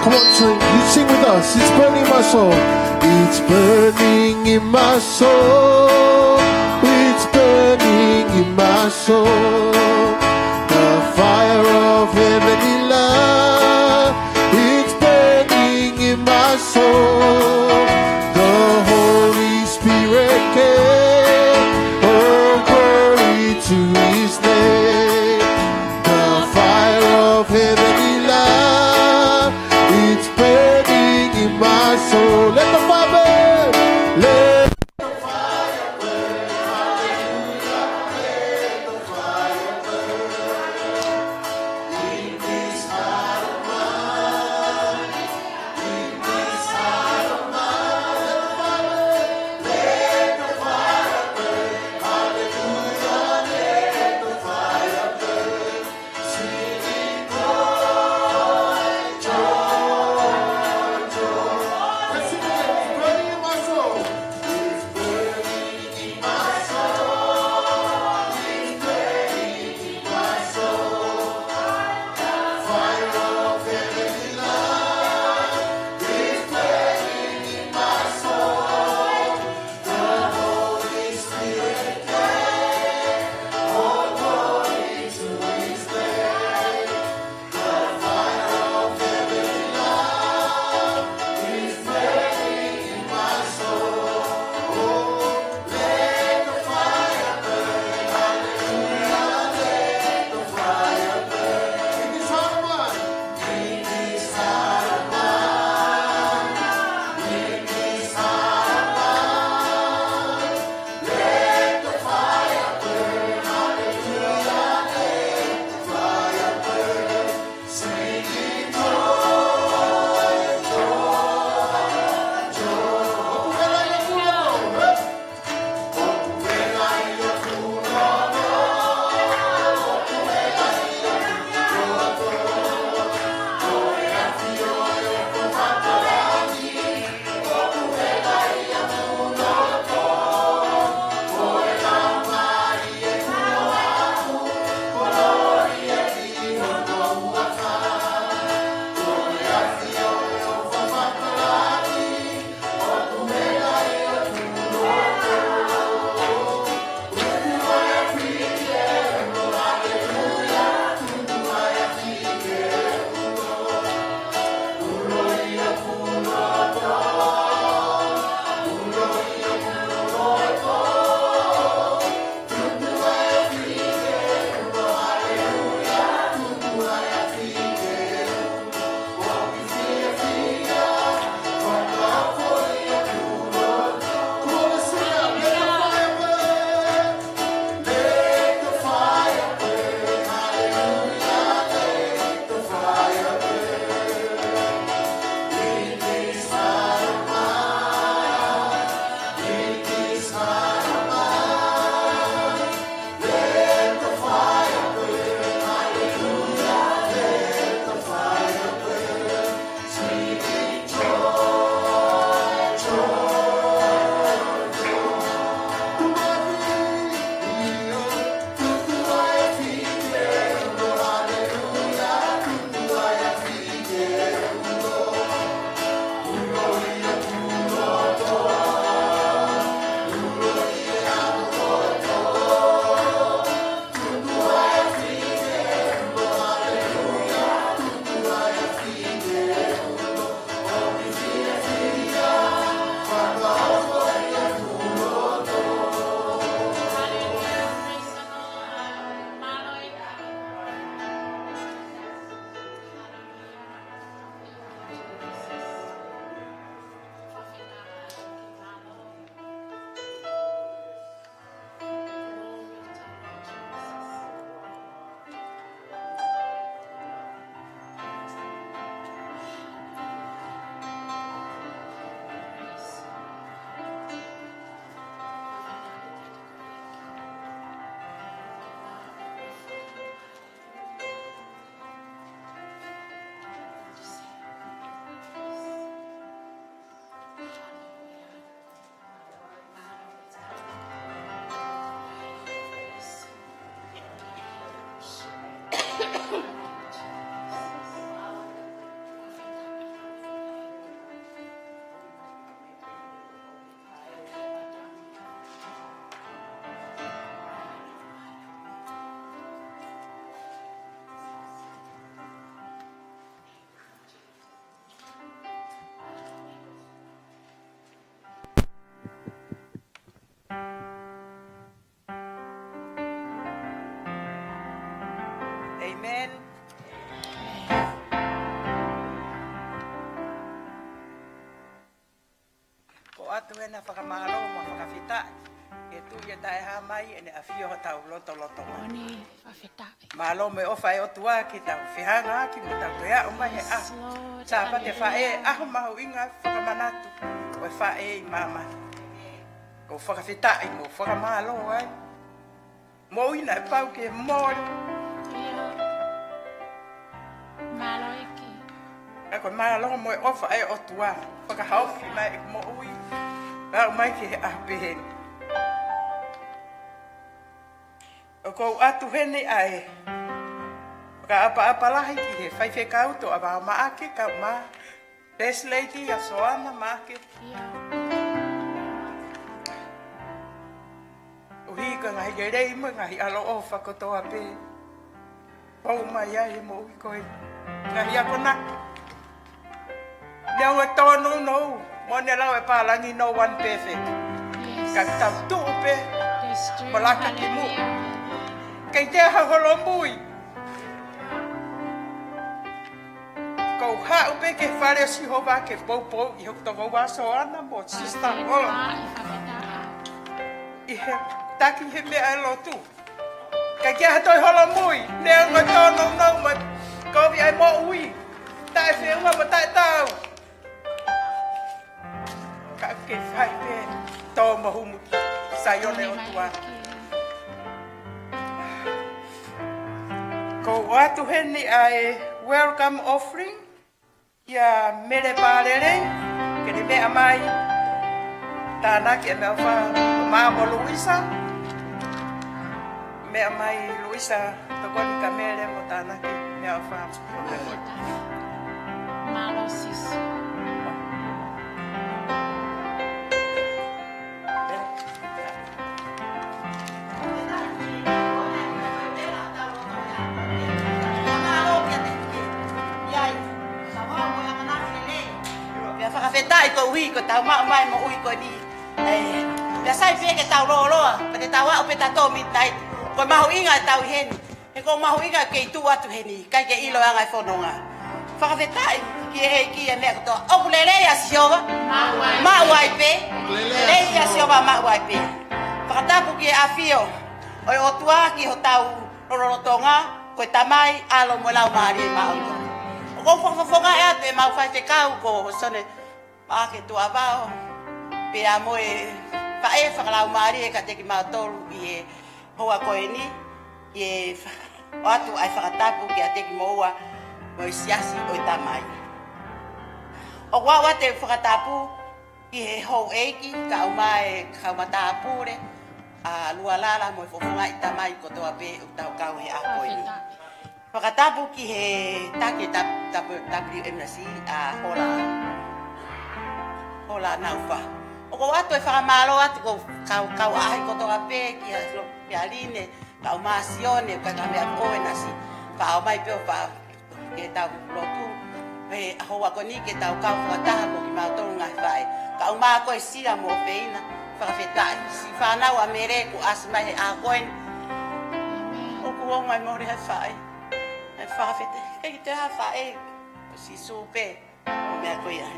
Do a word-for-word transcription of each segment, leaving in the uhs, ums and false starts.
Come on, sing. You sing with us. It's burning my soul. It's burning in my soul. It's burning in my soul. The fire of heavenly love. It's burning in my soul. The Holy Spirit came. Oh, glory to his name. The fire of heavenly love, it's burning in my soul. Let the fire burn. Let Tuʻu heni ʻa e fakamālō mo e fakafetaʻi ki he Tuʻi ʻe taʻehāmai ʻene ʻafio ʻi hotau lotolotonga. Moʻoni, fakafetaʻi. Mālō mo e ʻofa ʻa e ʻOtua ke tau fehangahangai mo tau toe aʻu mai he ʻaho Sāpate Faʻē, ʻaho mahuʻinga fakamanatu ʻo e faʻē ʻi māmani. ʻOku ou fakafetaʻi mo fakamālō ai. Moʻui naʻe pau ke mole. ʻIo. Mālō ʻEiki. ʻA ko e mālō mo e ʻofa ʻa e ʻOtua fakahaofi mai ʻeku moʻui. Aʻu mai ki he ʻaho pehē ni. ʻOku ou ʻoatu heni ʻa e fakaʻapaʻapa lahi ki he faifekau Toʻavao Maʻake kae ʻumaʻā First Lady ʻa Soana Maʻake. ʻIo. ʻUhi ko e ngaahi lelei mo e ngaahi ʻaloʻofa kotoa pē. Pau mai ai he moʻui ko e ngaahi akonaki. Neongo e tōnounou, mo ne lau e pālangi no one perfect. Yes. Ka tau tuʻu pē, That's true. Mo laka ki muʻa. Hallelujah. Kei te aha holomui. Ko u haʻu pē ki he fale ʻo Sihova ke poupou ʻi hoku tokoua Soana mo Sister Hola. ʻI he taki he meʻa ʻa e lotu. Ka ke ha toe holomui, neongo e tōnounou mo e kovi ʻa e moʻui. Taʻefeʻunga mo taʻetaau. Ka ke fai pē tō mo humu ki Saione ʻOtua. Ko u ʻoatu heni ʻa e welcome offering kia Mele Palele, ke ne meʻa mai, tānaki e meʻaʻofa, ʻumaʻā mo Luisa, meʻa mai Luisa, tokoni kia Mele mo tānaki e meʻaʻofa. Mālō Sīsū. Pea fakafetaʻi koeʻuhi ko ʻetau maʻu mai e moʻui ko eni. ʻE, pea sai pē ke tau lōloa, pea te tau aʻu pē tautolu midnight. Ko e mahuʻinga ʻetau ʻi heni. He ko e mahuʻinga ke tuʻu atu heni, ʻikai ke ʻilo e anga e fononga. Fakafetaʻi ki he ʻEiki he meʻa kotoa. ʻOku lelei ʻa Sihova. Maʻu ai. Maʻu ai pē. Lelei ʻa Sihova, maʻu ai pē. Fakatapu ki he ʻafio ʻo e ʻOtua ki hotau lotolotonga, ko e Tamai, ʻAlo mo e Laumālie Māʻoniʻoni. ʻOku ou fakafofongaʻi atu ʻemau faifekau ko Sone Maʻake Tuʻavao, pea mo e faʻē fakalaumālie kiate kimautolu ʻi he houa ko eni, ʻi he fa-, ʻoatu ʻa e fakatapu kiate kimoua mo e siasi ʻo e Tamai. ʻOku ou ʻoatu e fakatapu ki he houʻeiki, kae ʻumaʻā e kau matāpule, ʻa Lualala mo e fofongaʻi tamai kotoa pē ʻoku tau kau he ʻaho ko eni. Fakatapu ki he taki tap-, tap-, W M C, ʻa Hola, Hola Naufa. ʻOku ou ʻoatu e fakamālō atu ki he kau, kau ʻaʻahi kotoa pē, kia Lo-, kia Line, kae ʻumaʻā Sione, ʻoku ʻikai ha meʻa ʻoku ʻosi. Faʻa ō mai pē ʻo fa-, ke tau lotu. He houa ko eni ke tau kau fakataha mo kimautolu ngaahi faʻē. Kae ʻumaʻā koe Sila mo Feina, fakafetaʻi. Siʻi fānau ʻa Mele kuo ʻasi mai he ʻaho ko eni. ʻOku ou ongoʻi moʻoni he faʻē. He fakafetaʻi. ʻIkai ke toe ha faʻē. Ko Sīsū pē. Ko e meʻa ko ia.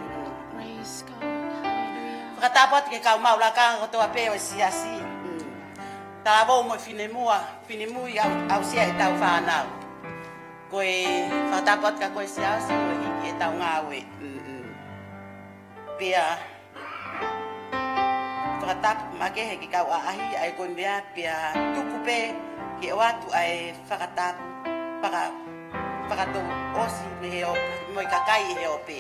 Praise God. Hallelujah. Fakatapu atu ki he kau maʻu lakanga kotoa pē ʻo e siasi. Mm. Talavou mo e finemua, finemui au, aʻusia ʻetau fānau. Ko e fakatapu atu kia koe Siaosi mo e hiki ʻetau ngāue. Mm, mm. Pea fakatapu makehe ki he kau ʻaʻahi ʻa e konvea pea tuku pē ke ʻoatu ʻa e fakatapu faka-, fakatouʻosi mei he ope, mo e kakai ʻi he ope.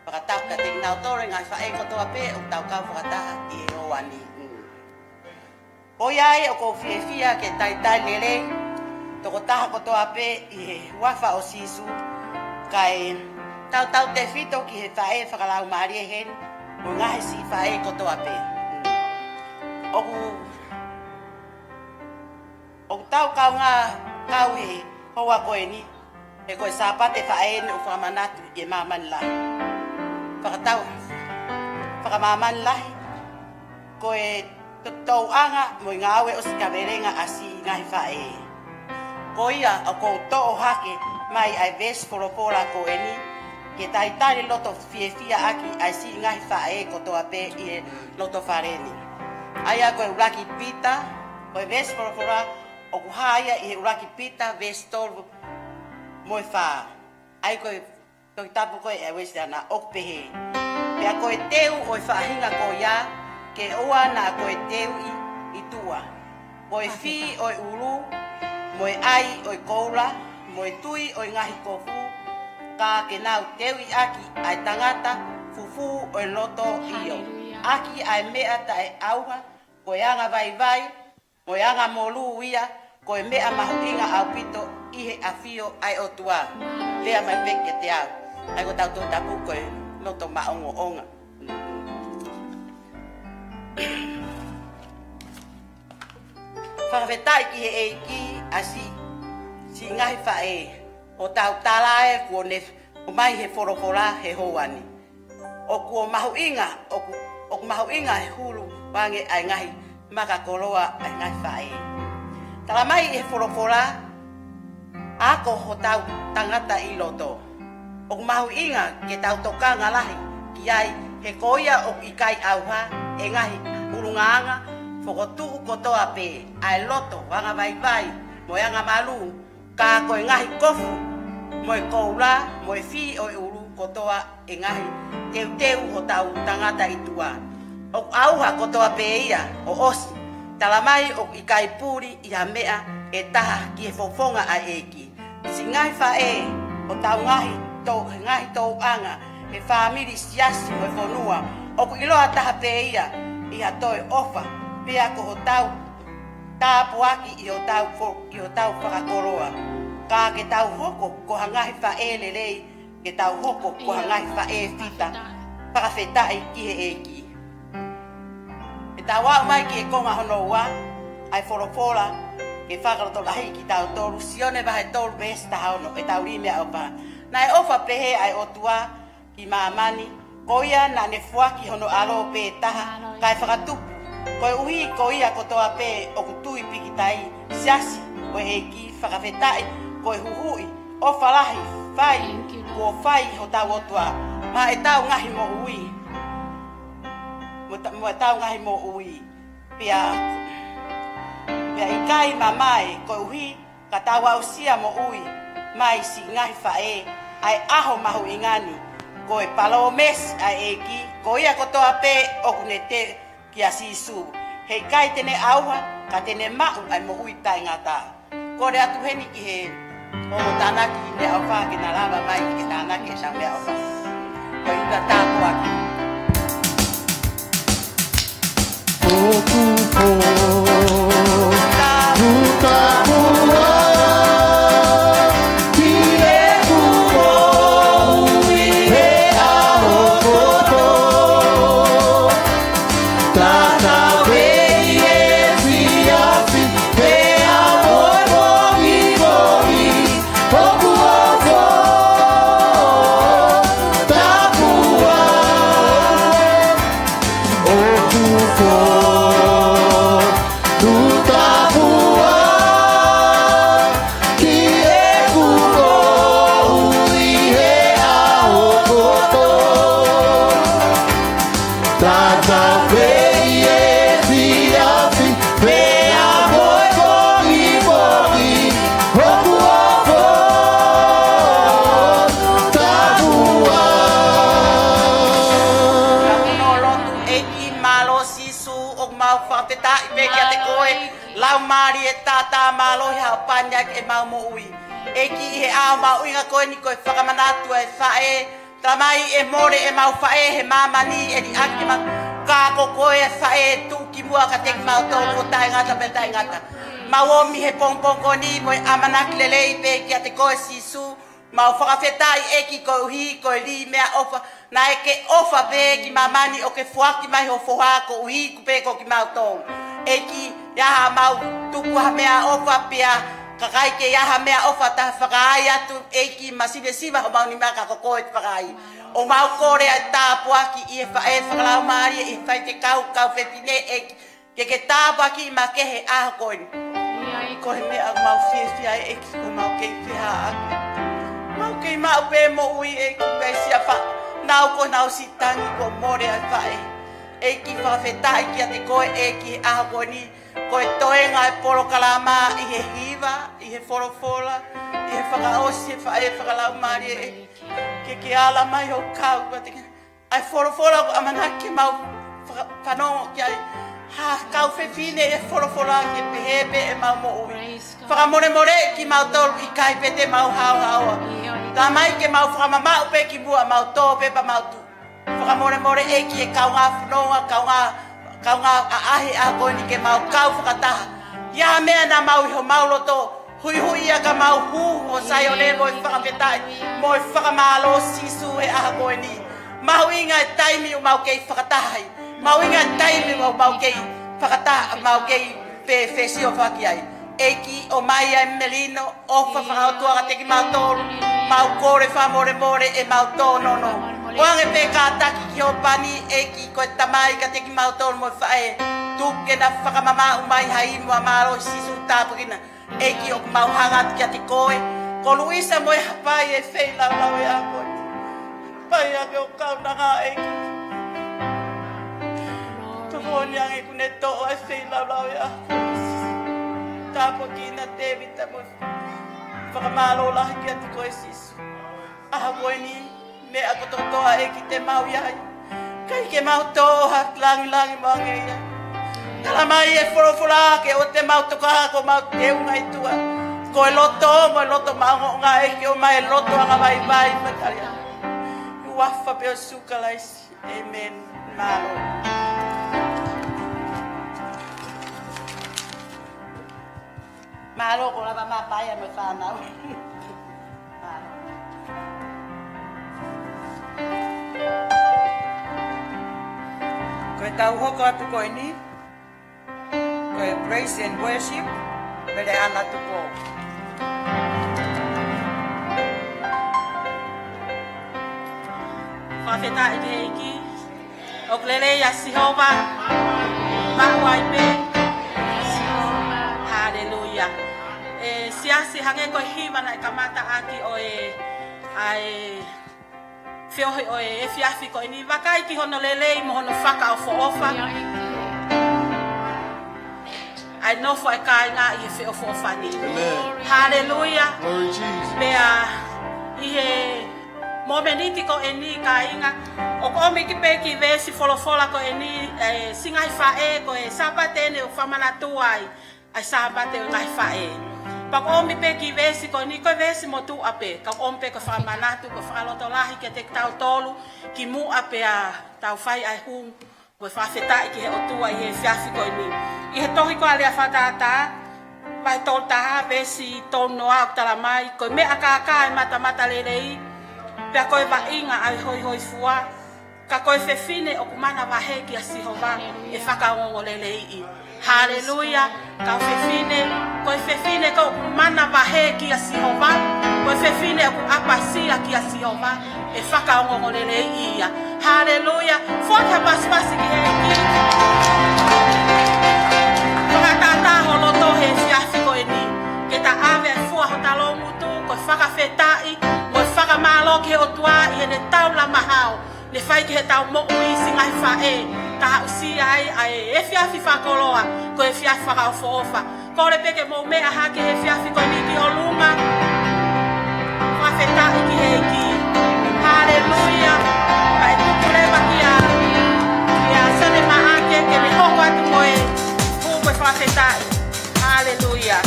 Fakatapu kiate kinautolu e ngaahi faʻē kotoa pē ʻoku tau kau fakataha ʻi he houa ni. Mm. Ko ia ai ʻoku ou fiefia ke talitali lelei tokotaha kotoa pē ʻi he huafa ʻo Sīsū, kae tautautefito ki he faʻē fakalaumālie heni, mo e ngaahi siʻi faʻē kotoa pē. ʻOku, ʻoku tau kaungā kau he houa ko eni, he ko e Sāpate Faʻē eni ʻoku fakamanatu ʻi he māmani lahi. Fakatau, fakamāmani lahi, ko e to-, tōʻonga mo e ngāue ʻosi kavelenga ʻa siʻi ngaahi faʻē. Ko ia ʻoku ou toʻo hake mai ʻa e veesi folofola ko eni, ke talitali loto fiefia ʻaki ʻa e siʻi ngaahi faʻē kotoa pē ʻi he loto fale ni. ʻA ia ko e ʻuluaki Pita, ko e veesi folofola, ʻoku hā ia ʻi he ʻuluaki Pita, veesi tolu mo e fā. ʻA ia ko e Tohi Tapu ko ē ʻa e Uēsiliana ʻoku pehē: Pea ko e teu ʻo e faʻahinga ko ia, ke ʻoua naʻa ko e teu ʻi, ʻi tuʻa. Ko e fī ʻo e ʻulu, mo e ʻai ʻo e koula, mo e tui ʻo e ngaahi kofu, ka ke nau teuʻi ʻaki ʻa e tangata fufū ʻo e loto, ʻio, ʻaki ʻa e meʻa taʻeʻauha, ko e anga vaivai, mo e anga molū ia, ko e meʻa mahuʻinga ʻaupito ʻi he ʻafio ʻa e ʻOtua. Lea mai pē kiate au. ʻA ia ko ʻetau Tohi Tapu ko e loto maʻongoʻonga. Fakafetaʻi ki he ʻEiki ʻa e siʻi, siʻi ngaahi faʻē, ʻo tau tala ē kuo ne ʻomai he folofola he houa ni. ʻOku mahuʻinga, ʻoku, ʻoku mahuʻinga he hulu ange ʻa e ngaahi makakoloa ʻa e ngaahi faʻē. Tala mai ʻe he folofola, ako hotau tangata ʻi loto. ʻOku mahuʻinga ke tau tokanga lahi ki ai, he ko ia ʻoku ʻikai ʻauha ʻe he ngaahi ʻulungaanga fokotuʻu kotoa pē, ʻa e loto, anga vaivai, mo e anga malū, ka ko e ngaahi kofu, mo e koula, mo e fī ʻo e ʻulu kotoa ʻe ngaahi teuteu hotau tangata ʻi tuʻa. ʻOku ʻauha kotoa pē ia ʻo ʻosi. Tala mai ʻoku ʻikai puli ʻi ha meʻa ʻe taha ki he fofonga ʻa e ʻEiki. Siʻi ngaahi faʻē, hotau ngaahi tou-, he ngaahi touʻanga, he fāmili, siasi mo e fonua, ʻoku ʻiloa taha pē ia ʻi ha toe ʻofa, pea ko hotau tāpuaki ʻi hotau fo-, ʻi hotau fakakoloa. Ka ke tau hoko ko ha ngaahi faʻē lelei, ke tau hoko ko ha ngaahi faʻē fita, fakafetaʻi ki he ʻEiki. ʻE tau aʻu mai ki he konga hono ua ʻa e folofola, ke fakalotolahi kitautolu, Sione vahe tolu veesi taha ono, ʻetau lī meʻaʻofa. Naʻe ʻofa pehē ʻa e ʻOtua ki māmani, ko ia naʻa ne foaki hono ʻAlo pē taha, kae fakatupu, koeʻuhi ko ia kotoa pē ʻoku tui pīkitai, siasi ʻo e ʻEiki, fakafetaʻi, ko e huhuʻi, ʻofa lahi, fai, kuo fai hotau ʻOtua maʻa ʻetau ngaahi moʻui. Mo ta-, mo ʻetau ngaahi moʻui. Pea, pea ʻikai mamae, koeʻuhi ka tau aʻusia moʻui mai siʻi ngaahi faʻē ʻa e ʻaho mahuʻinga ni. Ko e palōmesi ʻa e ʻEiki, ko ia kotoa pē ʻoku ne teu kia Sīsū, heʻikai te ne ʻauha, ka te ne maʻu ʻa e moʻui taʻengata. Kole atu heni ki he ongo tānaki meʻaʻofa ke na lava mai ke tānaki ʻetau meʻaʻofa. Ko e ʻuhinga tāpuaki. ʻOku pō, tāpuaki, ki he kuo ui he ʻaho kotoa. Tatau pē ʻi he siasi, pea mo e pongipongi, ʻoku ofo, tāpuaki, ʻoku ofo, tāpuaki, ki he kuo ui he ʻaho kotoa. Tatau pē ʻi he siasi, pea mo e pongipongi, ʻoku ofo, tāpuaki. Ka mino lotu. ʻEiki, mālō Sīsū, ʻoku mau fakafetaʻi pē kiate koe. Laumālie tātā mālohi haʻo pani ʻaki ʻemau moʻui. ʻEiki, ʻi he ʻaho mahuʻinga ko eni ko e fakamanatu ʻa e faʻē, tala mai ʻe mole ʻemau faʻē he māmani, ʻe liʻaki ʻemau, ka ko koe ʻa e faʻē tuʻukimuʻa kiate kimautolu ʻo taʻengata pea taʻengata. Mau ō mai he pongipongi ko eni mo e ʻamanaki lelei pē kiate koe Sīsū, mau fakafetaʻi ʻEiki koeʻuhi ko e lī meʻaʻofa, naʻe ke ʻofa pē ki māmani ʻo ke foaki mai ho foha koeʻuhi ko pē ko kimautolu. ʻEiki, ʻi ai haʻamau tuku ha meʻaʻofa pea ka ʻikai ke ʻi ai ha meʻaʻofa ta fakaai atu, ʻEiki, masivesiva homau nima ka ko koe te fakaai. ʻOku mau kole ʻa e tāpuaki ʻi he faʻē fakalaumālie, ʻi he faifekau, kau fefine, ʻEiki, ke ke tāpuakiʻi makehe he ʻaho ko eni. Ko e meʻa ʻoku mau fiefia ai ʻEiki, ko ʻemau kei feʻaʻaki. Mau kei maʻu pē moʻui ʻEiki pē siʻa faʻa nau ko nau siʻi tangi kuo mole ʻa e faʻē. ʻEiki fakafetaʻi kiate koe ʻEiki he ʻaho ko eni. Ko e toenga e polokalama ʻi he hiva, ʻi he folofola, ʻi he fakaʻosi, he faʻē fakalaumālie ʻEiki. Ke ke ala mai ʻo kau kiate ʻa e folofola ʻoku ʻamanaki ke mau faka-, fanongo ki ai. Ha kau fefine e folofola ke pehē pē ʻemau moʻui. Fakamolemole kimautolu ʻikai pē te mau haohaoa. Tamai ke mau fakamamaʻu pē ki muʻa mau tō pē pea mau tuʻu. Fakamolemole ʻEiki e kaungā fononga, kaungā, kaungā ʻaʻahi ʻaho ko eni ke mau kau fakataha. ʻI ha meʻa naʻa mau ʻi homau loto, huihuiʻi ʻa ka mau hū ho Saione mo e fakafetaʻi, mo e fakamālō Sīsū he ʻaho ko eni. Mahuʻinga e taimi ʻoku mau kei fakataha ai. Mahuʻinga e taimi ʻoku mau kei fakataha, mau kei fe-, fesiofaki ai. ʻEiki ʻomai ʻa e melino, ʻofa fakaʻotua kiate kimautolu, mau kole fakamolemole ʻemau tōnono. ʻOange pē kātaki ki ho pani ʻEiki ko e tamai kiate kimautolu mo e faʻē. Tuku ke na fakamamaʻu mai ha imu ʻa mālō Sīsū tāpuekina. ʻEiki ʻoku mau hanga atu kiate koe. Ko Luisa mo e hapai e feilaulau e ako. Pai ake ʻo kaunanga ʻEiki. Tokoni ange kuo ne toʻo e feilaulau e ako. Tāpuekina Tēvita mo e fakamālō lahi kiate koe Sīsū. ʻAho ko eni meʻa kotoa ʻEiki te mau ʻi ai. ʻIkai ke mau tō ha langilangi mo ange ia. Tala mai e folofola ke ʻoua te mau toka ko mau teunga ʻi tuʻa. Ko e loto mo e loto maʻongoʻonga ʻEiki ʻomai e loto angavaivai mo e taliʻanga. ʻI he huafa pē ʻo Sīsū Kalaisi. ʻĒmeni. Mālō. Mālō ko lava mai paia mo e fānau. Mālō. Ko e tau hoko atu ko eni, ko e praise and worship, Mele Ana Tuko. Fakafetaʻi ki he ʻEiki. ʻOku lelei ʻa Sihova, maʻu ai pē. Haleluia. ʻE siasi, hangē ko e hiva naʻe kamata ʻaki ʻo e, ʻa e feohi ʻo e efiafi ko eni, vakai ki hono lelei mo hono fakaʻofoʻofa. ʻA e nofo ʻa e kāinga ʻi he feʻofoʻofani. Amen. Haleluia. Glory Jesus. Pea ʻi he momeniti ko eni kāinga, ʻoku ʻomi ki pē ki veesi folofola ko eni, ʻe, siʻi ngaahi faʻē ko e Sāpate eni ʻoku fakamanatu ai, ʻa e Sāpate ʻo e ngaahi faʻē. Pea ʻoku ʻomi pē ki veesi ko eni, ko e veesi motuʻa pē, ka ʻoku ʻomi pē ko e fakamanatu, ko e fakalotolahi kiate kitautolu, kimuʻa pea tau fai ʻa e hū, mo e fakafetaʻi ki he ʻOtua ʻi he efiafi ko eni. ʻI he tohi ko ē ʻa Lea Fakatātā, vahe tolu taha, veesi tolu noa ʻoku tala mai, ko e meʻa kākā ʻa e matamatalelei, pea ko e vaʻinga ʻa e hoihoifua, ka ko e fefine ʻoku manavahē kia Sihova ʻe fakaongoongoleleiʻi. Haleluia. Kau fefine, ko e fefine ʻoku manavahē kia Sihova, ko e fefine ʻoku ʻapasia kia Sihova, ʻe fakaongoongoleleiʻi ia. Haleluia. Foaki ha pasipasi ki he ʻEiki. Fakatātā ho loto he efiafi ko eni. Ke ta ʻave ʻa e fua hota loungutu, ko e fakafetaʻi, mo e fakamālō ki he ʻOtua ʻi heʻene taulama hao. Ne fai ki heʻetau moʻui siʻi ngaahi faʻē, ka aʻusia ai ʻa e efiafi fakakoloa, ko e efiafi fakaʻofoʻofa. Kole pē ke mou meʻa hake he efiafi ko eni ki ʻolunga. Fakafetaʻi ki he ʻEiki. Haleluia. Kae tuku leva kia, kia Sele Maʻake ke ne hoko atu mo e hū ko e fakafetaʻi. Haleluia.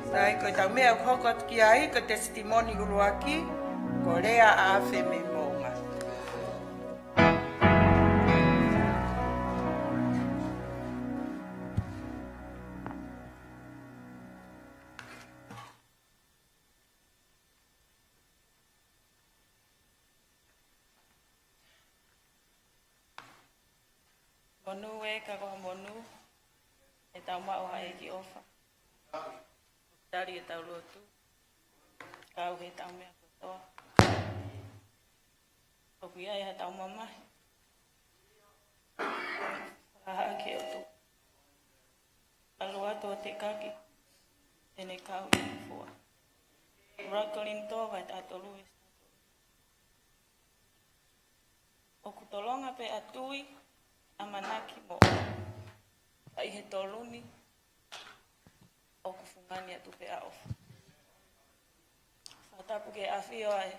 Sai, ko ʻetau meʻa ʻoku hoko atu ki ai, ko e testimony ʻuluaki, ko Lea ʻAfe mei Moʻunga. Monū ē, ka ko ha monū ʻetau maʻu ha ʻEiki ʻofa. Tali ʻetau lotu, kau heʻetau meʻa kotoa. ʻOku ʻi ai haʻatau mamahi. Fakahā ki he ʻOtua. ʻAlu atu ʻo tekaki, te ne kau ʻi he fua. ʻUluaki Kolinitō vahe tahatolu veesi tahatolu. ʻOku tolonga pē ʻa tui, ʻamanaki mo ʻofa. Ka ʻi he tolu ni, ʻoku fungani atu pē ʻa ʻofa. Fakatapu ki he ʻafio ʻa e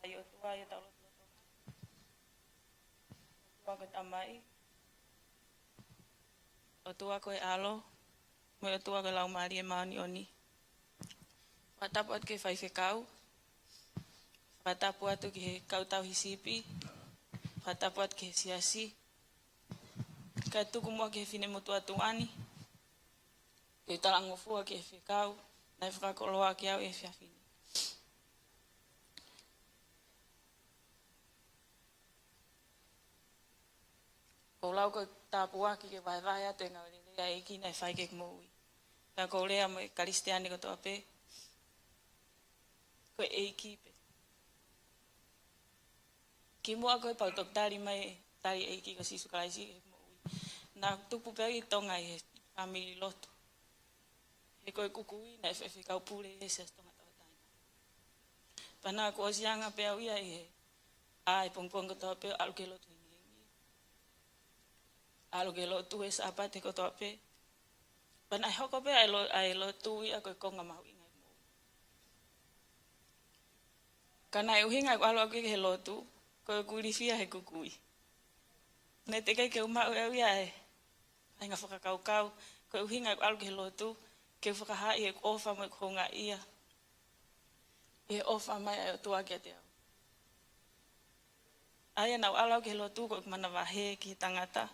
Tohi ʻOtua ʻi heʻetau lotolotonga. ʻOtua ko e Tamai, ʻOtua ko e ʻAlo, mo e ʻOtua ko e Laumālie Māʻoniʻoni. Fakatapu atu ki he faifekau. Fakatapu atu ki he kau tauhi sipi. Fakatapu atu ki he siasi. Kae tuku muʻa ki he finemotuʻa tuʻa ni ke talangofua ki he fekau naʻe fakakoloa kiate au he efiafi ni. ʻOku ou lau ko e tāpuaki ke vahevahe atu e ngāue lelei ʻa e ʻEiki naʻe fai ki heʻeku moʻui. Pea ʻoku ou lea mo e Kalisitiane kotoa pē, ko e ʻEiki pē. Kimuʻa ko ē pea u toki tali mai e tali ʻa e ʻEiki ko Sīsū Kalaisi ki heʻeku moʻui, naʻá ku tupu pē ʻi Tonga ʻi he fāmili lotu. He ko e kukui naʻe faifekau pule ʻi he Siasi Tonga Tauʻatāina. Pea naʻá ku ʻosi anga pē au ia ʻi he, ʻa e pongipongi kotoa pē ʻo ʻalu ki he lotu hengihengi. ʻAlu ki he lotu he Sāpate kotoa pē. Pea naʻe hoko pē ʻa e lo-, ʻa e lotu ia ko e konga mahuʻinga ʻi he moʻui. Ka naʻe ʻuhinga ʻeku ʻalu ʻaʻaku ki he lotu, ko ʻeku ilifia he kukui. Naʻe teʻeki ai ke u maʻu ʻe au ia e faʻahinga fakakaukau, ko e ʻuhinga ʻeku ʻalu ki he lotu, ke u fakahaaʻi ʻeku ʻofa mo ʻeku houngaʻia ʻi he ʻofa mai ʻa e ʻOtua kiate au. ʻA ia naʻá ku ʻalu au ki he lotu ko ʻeku manavahē ki he tangata,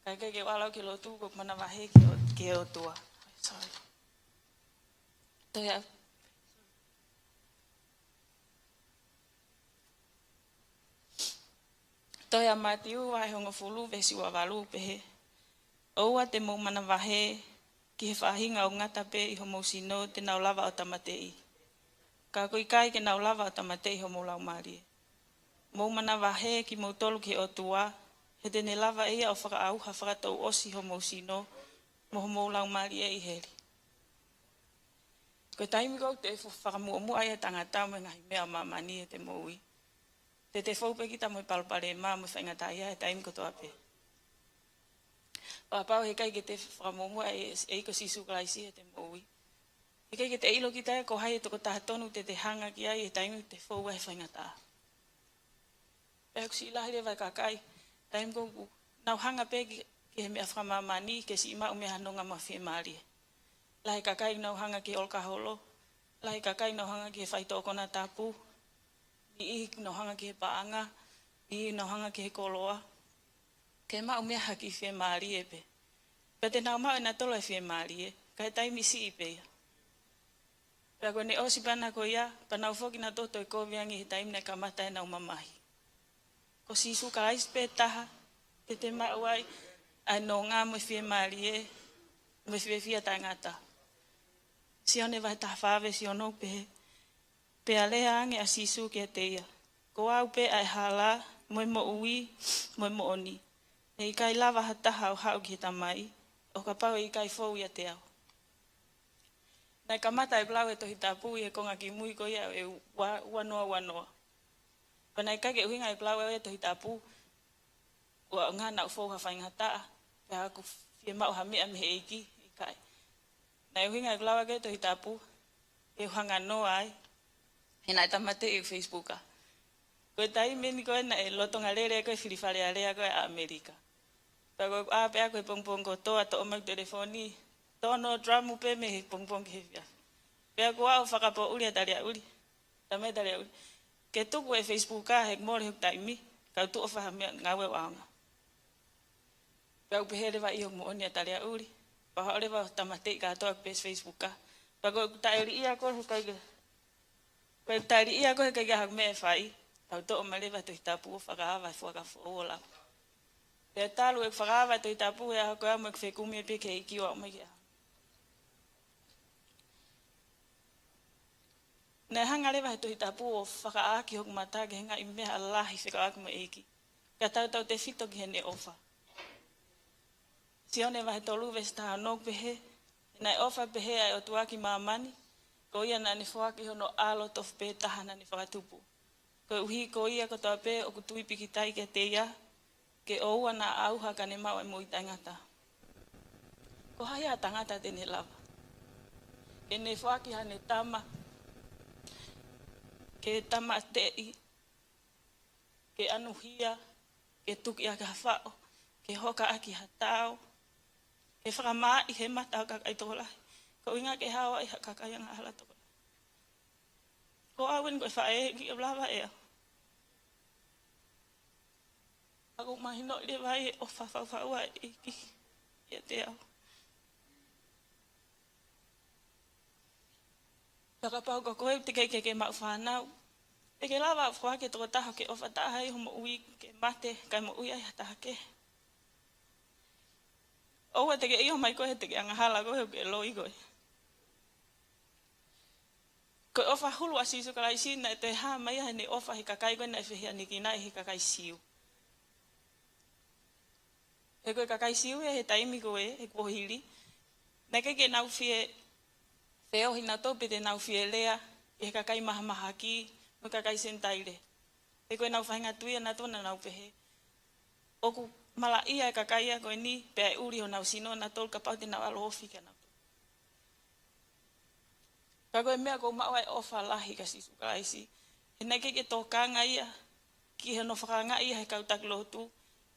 kae ʻikai ke u ʻalu au ki he lotu ko ʻeku manavahē ki he ʻO-, ki he ʻOtua. Sorry. Toe ʻa-, Tohi ʻa Mātiu vahe hongofulu veesi uavalu pehē: ʻOua te mou manavahē ki he faʻahinga ʻoku ngata pē ʻi homou sino te nau lava ʻo tāmateʻi. Ka ʻoku ʻikai ke nau lava ʻo tāmateʻi homou laumālie. Mou manavahē kimoutolu ki he ʻOtua, he te ne lava ʻe ia ʻo fakaʻauha fakatouʻosi homou sino mo homou laumālie ʻi heli. Ko e taimi ko ē te fu-, fakamuʻomuʻa ai e tangata mo e ngaahi meʻa ʻo māmani ʻi heʻete moʻui, te te fou pē kita mo e palopalema mo e faingataʻaʻia he taimi kotoa pē. Pea kapau heʻikai ke te fakamuʻomuʻa e, e ʻEiki ko Sīsū Kalaisi heʻete moʻui, heʻikai ke te ʻilo kita ia ko hai e tokotaha tonu te te hanga ki ai he taimi te fou ai he faingataʻa. Pea ʻoku siʻi lahi leva e kakai, taimi ko ē ʻoku nau hanga pē ki, ki he meʻa fakamāmani ke siʻi maʻu meʻa ʻa e nonga mo e fiemālie. Lahi e kakai ʻoku nau hanga ki he ʻolokaholo, lahi e kakai ʻoku nau hanga ki he faitoʻo konatapu, niʻihi ʻoku nau hanga ki he paʻanga, niʻihi ʻoku nau hanga ki he koloa, ke maʻu meʻa ha kiʻi fiemālie pē. Pea te nau maʻu ʻe nautolu e fiemālie, ka ʻi he taimi siʻi pē ia. Pea ko ʻene ʻosi pē ʻana ko ia, pea nau foki nautolu ʻo toe kovi ange he taimi naʻe kamata ai ʻenau mamahi. Ko Sīsū Kalaisi pē taha te te maʻu ai ʻa e nonga mo e fiemālie mo e fiefia taʻengata. Sione vahe taha fā veesi ono pehē: Pea lea ange ʻa Sīsū kiate ia: Ko au pē ʻa e hala, mo e moʻui, mo e moʻoni. ʻE ʻikai lava ha taha ʻo haʻu ki he Tamai, ʻo kapau ʻe ʻikai fou ʻiate au. Naʻe kamata ʻeku lau e Tohi Tapu ʻi he konga kimui ko ia ʻe ua, ua noa ua noa. Pea naʻe ʻikai ke ʻuhinga ʻeku lau e Tohi Tapu ʻo aʻu naʻa ku fou ha faingataʻa, pea ʻoku ou fiemaʻu ha meʻa mei he ʻEiki, ʻikai. Naʻe ʻuhinga ʻeku lau ʻaki e Tohi Tapu ke u hanga ʻo noa ai, he naʻe tāmateʻi ʻeku Facebook. Ko e taimi eni ko ē naʻe lolotonga lele ko ē fili Fale Alea ko ē ʻa ʻAmelika. Pea ko ʻeku ʻā pē ʻaʻaku he pongipongi kotoa, toʻo mai ʻeku telefoni, Tō hono dramu pē mei he pongipongi ki he efiafi. Pea ko au fakapoʻuli ʻa Taliaʻuli. Talamai ʻe Taliaʻuli, ke tuku e Facebook ā he mole hoku taimi, kau tuʻu ʻo fai ha meʻa ngāue ʻo ʻaonga. Pea u pehē leva ʻio moʻoni ʻa Taliaʻuli. Pea haʻu leva ʻo tāmateʻi kātoa ʻeku peesi Facebook ā. Pea ko ʻeku taʻeliʻia ko ē he ʻikai ke, ko ʻeku taʻeliʻia ko ē he ʻikai ke ʻi ai haku meʻa ʻe fai, kau toʻo mai leva Tohi Tapu ʻo fakaava e fuakava foʻou ʻo lau. Pea talu ʻeku fakaava Tohi Tapu he ʻaho ko ia mo ʻeku fekumi pē ki he ʻEiki ʻo aʻu mai ki he ʻaho. Naʻe hanga leva he Tohi Tapu ʻo fakaʻaaki hoku mata ki he ngaahi meʻa lahi fekauʻaki mo e ʻEiki. Ka tautautefito ki heʻene ʻofa. Sione vahe tolu veesi taha ono ʻoku pehē, he naʻe ʻofa pehē ʻa e ʻOtua ki māmani, ko ia naʻa ne foaki hono ʻAlo tofu pē taha naʻa ne fakatupu. Koeʻuhi ko ia kotoa pē ʻoku tui pīkitai kiate ia, ke ʻoua naʻa ʻauha ka ne maʻu ʻa e moʻui taʻengata. Ko hai ha tangata te ne lava ke ne foaki haʻane tama ke tāmateʻi, ke ʻanuhia, ke tuki ʻaki ha faʻo, ke hoka ʻaki ha tao, ke fakamaaʻi he mata ʻo e kakai tokolahi, ko e ʻuhinga ke hao ai ha kakai angahala tokolahi. Ko au eni ko e faʻē, ʻikai ke u lava ʻe au. Ka ʻoku mahino leva e ʻofa faufaua ʻa e ʻEiki kiate au. Pea kapau ko koe ʻoku teʻeki ke ke maʻu fānau, te ke lava ʻo foaki e tokotaha ke ʻofa taha ʻi hoʻo moʻui ke mate, kae moʻui ai ha taha kehe. ʻOua te ke ʻio mai koe he te ke angahala koe, he ʻoku ke loi koe. Ko e ʻofa hulu ʻa Sīsū Kalaisi naʻe toe hā mai ia heʻene ʻofa he kakai ko ē naʻe fehiʻanekinaʻi he kakai Siu. He ko e kakai Siu ia he taimi ko ē, he kuohili, naʻe ʻikai ke nau fie feohi nautolu pe te nau fie lea ki he kakai mahamahaki mo e kakai Senitaile. He ko ʻenau faʻahinga tui ʻanautolu naʻa nau pehē, ʻoku malaʻia e kakai ia ko eni, pea ʻe ʻuli honau sino ʻanautolu kapau te nau ʻalu ʻo ofi kia nautolu. Ka ko e meʻa ʻoku ou maʻu ai e ʻofa lahi kia Sīsū Kalaisi. He naʻe ʻikai ke tokanga ia ki hono fakaangaʻi ia he kau taki lotu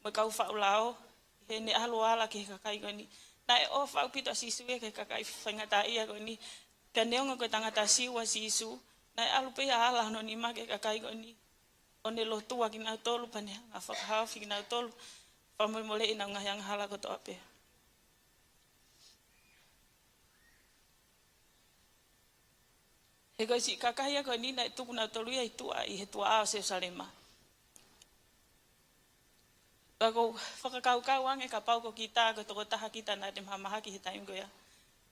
mo e kau faʻu lao, heʻene ʻalu ʻo ala ki he kakai ko eni. Naʻe ʻofa ʻaupito ʻa Sīsū ia ki he kakai faingataʻaʻia ko eni. Ka neongo ko e tangata Siu ʻa Sīsū, naʻe ʻalu pē ia ʻo ala hono nima ki he kakai ko eni, ʻo ne lotua kinautolu, pea ne hanga ʻo fakahaofi kinautolu, fakamolemoleʻi ʻenau ngaahi angahala kotoa pē. He ko e siʻi kakai ia ko eni naʻe tuku nautolu ia ʻi tuʻa ʻi he tuʻa ʻo Selusalema. Pea ʻoku ou fakakaukau ange kapau ko kita ko e tokotaha kita naʻa te mahamahaki he taimi ko ia,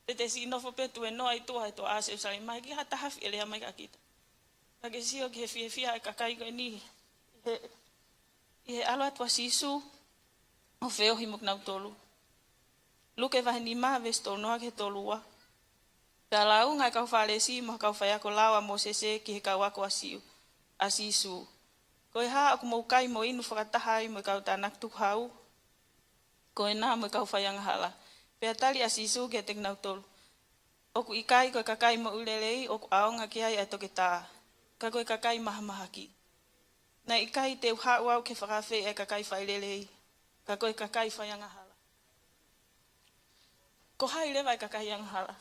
te te siʻi nofo pē tuēnoa ʻi tuʻa he tuʻa ʻo Selusalema, ʻikai ha taha fie lea mai kia kita. Ka ke sio ki he fiefia ʻa e kakai ko eni he ʻi he ʻalu atu ʻa Sīsū ʻo feohi mo kinautolu. Luke vahe nima veesi tolu noa ki he tolu ua. Pea lāunga e kau Fālesi mo e kau faiako lao ʻa Mōsese ki he kau ako ʻa Siu, ʻa Sīsū, ko e hā ʻoku mou kai mo inu fakataha ai mo e kau tānaki tukuhau, ko ena mo e kau faiangahala? Pea tali ʻa Sīsū kiate kinautolu, ʻoku ʻikai ko e kakai moʻui lelei ʻoku ʻaonga ki ai ʻa e toketā, ka ko e kakai mahamahaki. Naʻe ʻikai te u haʻu au ke fakaafeʻi ʻa e kakai failelei, ka ko e kakai faiangahala. Ko hai leva e kakai angahala?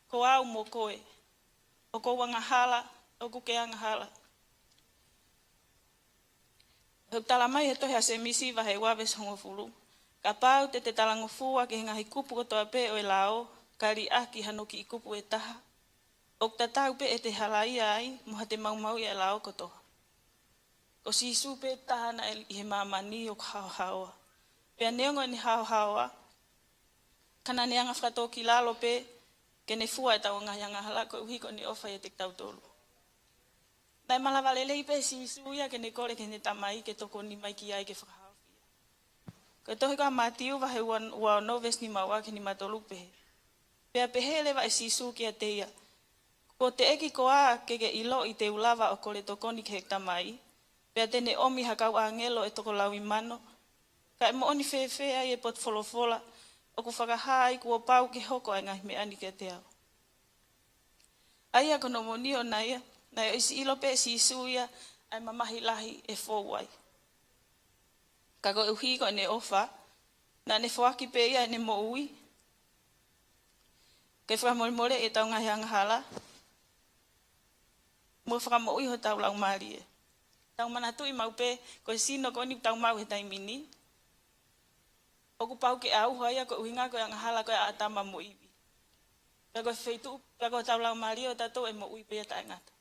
Ko au mo koe. ʻOku ou angahala, ʻoku ke angahala. ʻOku talamai he tohi ʻa Sēmisi vahe ua veesi hongofulu, kapau te te talangofua ki he ngaahi kupu kotoa pē ʻo e lao, kae liʻaki hano kiʻi kupu ʻe taha, ʻoku tatau pē ʻete halaia ai mo haʻate maumauʻi ʻa e lao kotoa. Ko Sīsū pē taha naʻe ʻi he māmani ʻoku haohaoa. Pea neongo ʻene haohaoa, ka naʻa ne anga fakatōkilalo pē ke ne fua ʻetau ngaahi angahala koeʻuhi ko ʻene ʻofa ʻiate kitautolu. Naʻe malava lelei pē Sīsū ia ke ne kole ki heʻene Tamai ke tokoni mai ki ai ke fakahaofi ia. Ko e tohi ko ia ʻa Mātiu vahe ua, ua ono veesi nima ua ki he nima tolu pehē. Pea pehē leva ʻe Sīsū kiate ia, kuo teʻeki koā ke ke ʻiloʻi te u lava ʻo kole tokoni ki he Tamai, pea te ne ʻomi ha kau ʻāngelo ʻe toko laui mano? Kae moʻoni fēfē ai e potu folofola ʻoku fakahā ai kuo pau ke hoko ʻa e ngaahi meʻa ni kiate au? ʻA ia ko hono moʻoni ʻoʻona ia, naʻe ʻosi ʻilo pē ʻe Sīsū ia ʻa e mamahi lahi ʻe fou ai. Ka koeʻuhi ko ʻene ʻofa, Naʻa ne foaki pē ia ʻene moʻui ke fakamolemoleʻi ʻetau ngaahi angahala mo fakamoʻui hotau laumālie. Tau manatuʻi maʻu pē, ko e sino ko eni ʻoku tau maʻu he taimi ni, ʻoku pau ke ʻauha ia koeʻuhinga ko e angahala ko ē ʻa ʻĀtama mo ʻIvi. Pea ko e feituʻu, pea ko hotau laumālie ʻo tautolu ʻe moʻui pē ia taʻengata.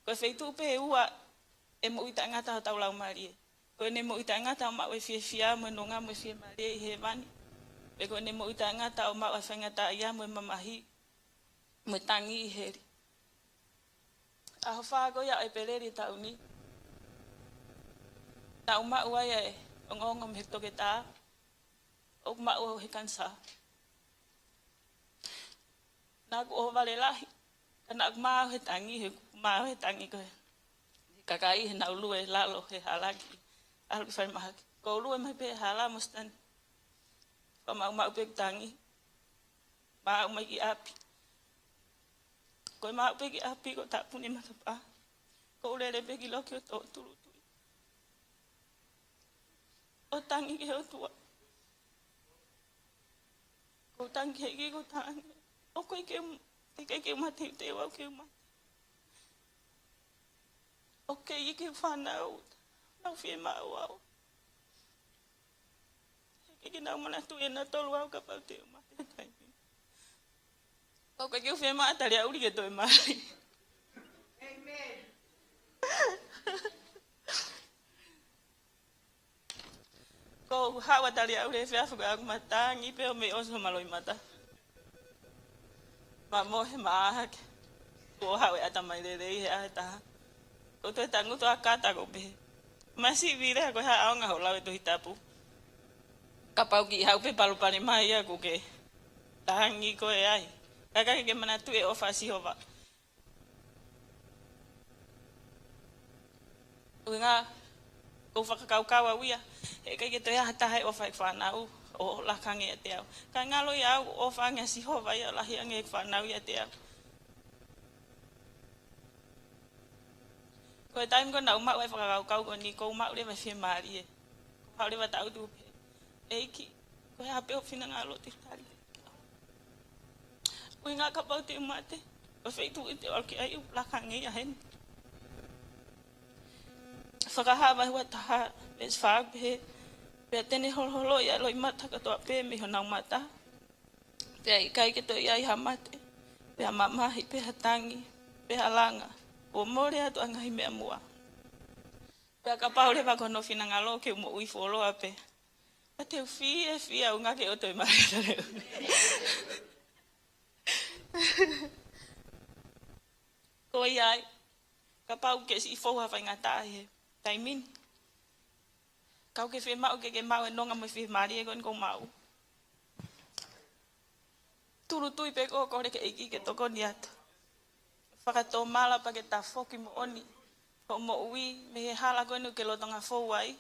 Ko e feituʻu pē ʻe ua ʻe moʻui taʻengata hotau laumālie. Ko ʻene moʻui taʻengata ʻo maʻu e fiefia mo e nonga mo e fiemālie ʻi hēvani. Pe ko ʻene moʻui taʻengata ʻo maʻu e faingataʻaʻia mo e mamahi mo e tangi ʻi heli. ʻAho fā ko ia ʻo ʻEpeleli taʻu ni, naʻá ku maʻu ai e ongoongo mei he toketā ʻoku maʻu au he kanisā. Naʻá ku ʻohovale lahi, ka naʻá ku maʻu he tangi, he maʻu he tangi ko ē. He kakai he naʻa nau lue lalo he hala ki, ʻalu ki falemahaki. Ko e lue mai pē he hala mo Sitani. Ko e maʻumaʻu pē ʻeku tangi. Maʻu mai ki ʻapi. Ko e maʻu pē ki ʻapi ko e tāpuni matapā. Ko u lele pē ki loki ʻo tō tūʻulutui ʻo tangi ki he ʻOtua. Ko u tangi ki he ʻEiki, ko u tangi. ʻOku ʻikai ke u, ʻikai ke u mateuteu au ke u mate. ʻOku ʻikai ke u fānau, naʻá ku fiemaʻu au. He ʻikai ke nau manatuʻi ʻe nautolu au kapau te u mate he taimi ni. Pea ʻoku ʻikai ke u fiemaʻu ʻa Taliaʻuli ke toe mali. Ko u haʻu ʻa Taliaʻuli he efiafi ko ia ʻo matangi pē ʻo mei ʻosi hoʻoma loʻimata. Mamohe, maʻa hake. Kuo haʻu e ʻatamai lelei he ʻaho ʻe taha. Ko u toe tangutu ʻo kata ʻo pehē, masiʻi Vile, ko e hā ʻaonga hoʻo lau e Tohi Tapu? Kapau ʻoku ke haʻu pē palopalema ia ʻoku ke tangi koe ai. Ka ʻikai ke ke manatuʻi e ʻofa ʻa Sihova. ʻUhinga, ko u fakakaukau au ia, he ʻikai ke toe ʻi ai ha taha ʻe ʻofa he fānau ʻo laka ange ʻiate au. Ka ngalo ia au ʻofa ange ʻa Sihova ia ʻo lahi ange he fānau ʻiate au. Ko e taimi ko ē naʻá ku maʻu ai e fakakaukau ko eni, ko u maʻu leva e fiemālie. Ko u haʻu leva ʻo tangutu pē, ʻEiki, ko e hā pē hoʻo finangalo te u tali? ʻUhinga kapau te u mate, ko e feituʻu te u ʻalu ki ai ʻoku laka ange ia heni. Fakahā vahe ua taha, veesi fā ʻoku pehē, pea te ne holoholoʻi ʻa e loʻimata kotoa pē mei honau mata. Pea ʻikai ke toe ʻi ai ha mate, pe ha mamahi, pe ha tangi, pe ha langa. Kuo mole atu ʻa e ngaahi meʻa muʻa. Pea kapau leva ko hono finangalo ke u moʻui fuoloa pē, pea te u fiefia ʻuhinga ʻoku ʻikai ke toe mali ʻa Taliaʻuli. Ko ia ai, kapau ʻoku ke siʻi fou ha faingataʻa he taimi ni, ka ʻoku ke fiemaʻu ke ke maʻu e nonga mo e fiemālie ko eni ʻoku ou maʻu, tūʻulutui pē ʻo kole ki he ʻEiki ke tokoni atu. Fakatomala pea ke tafoki moʻoni hoʻo moʻui mei he hala ko eni ʻoku ke lolotonga fou ai,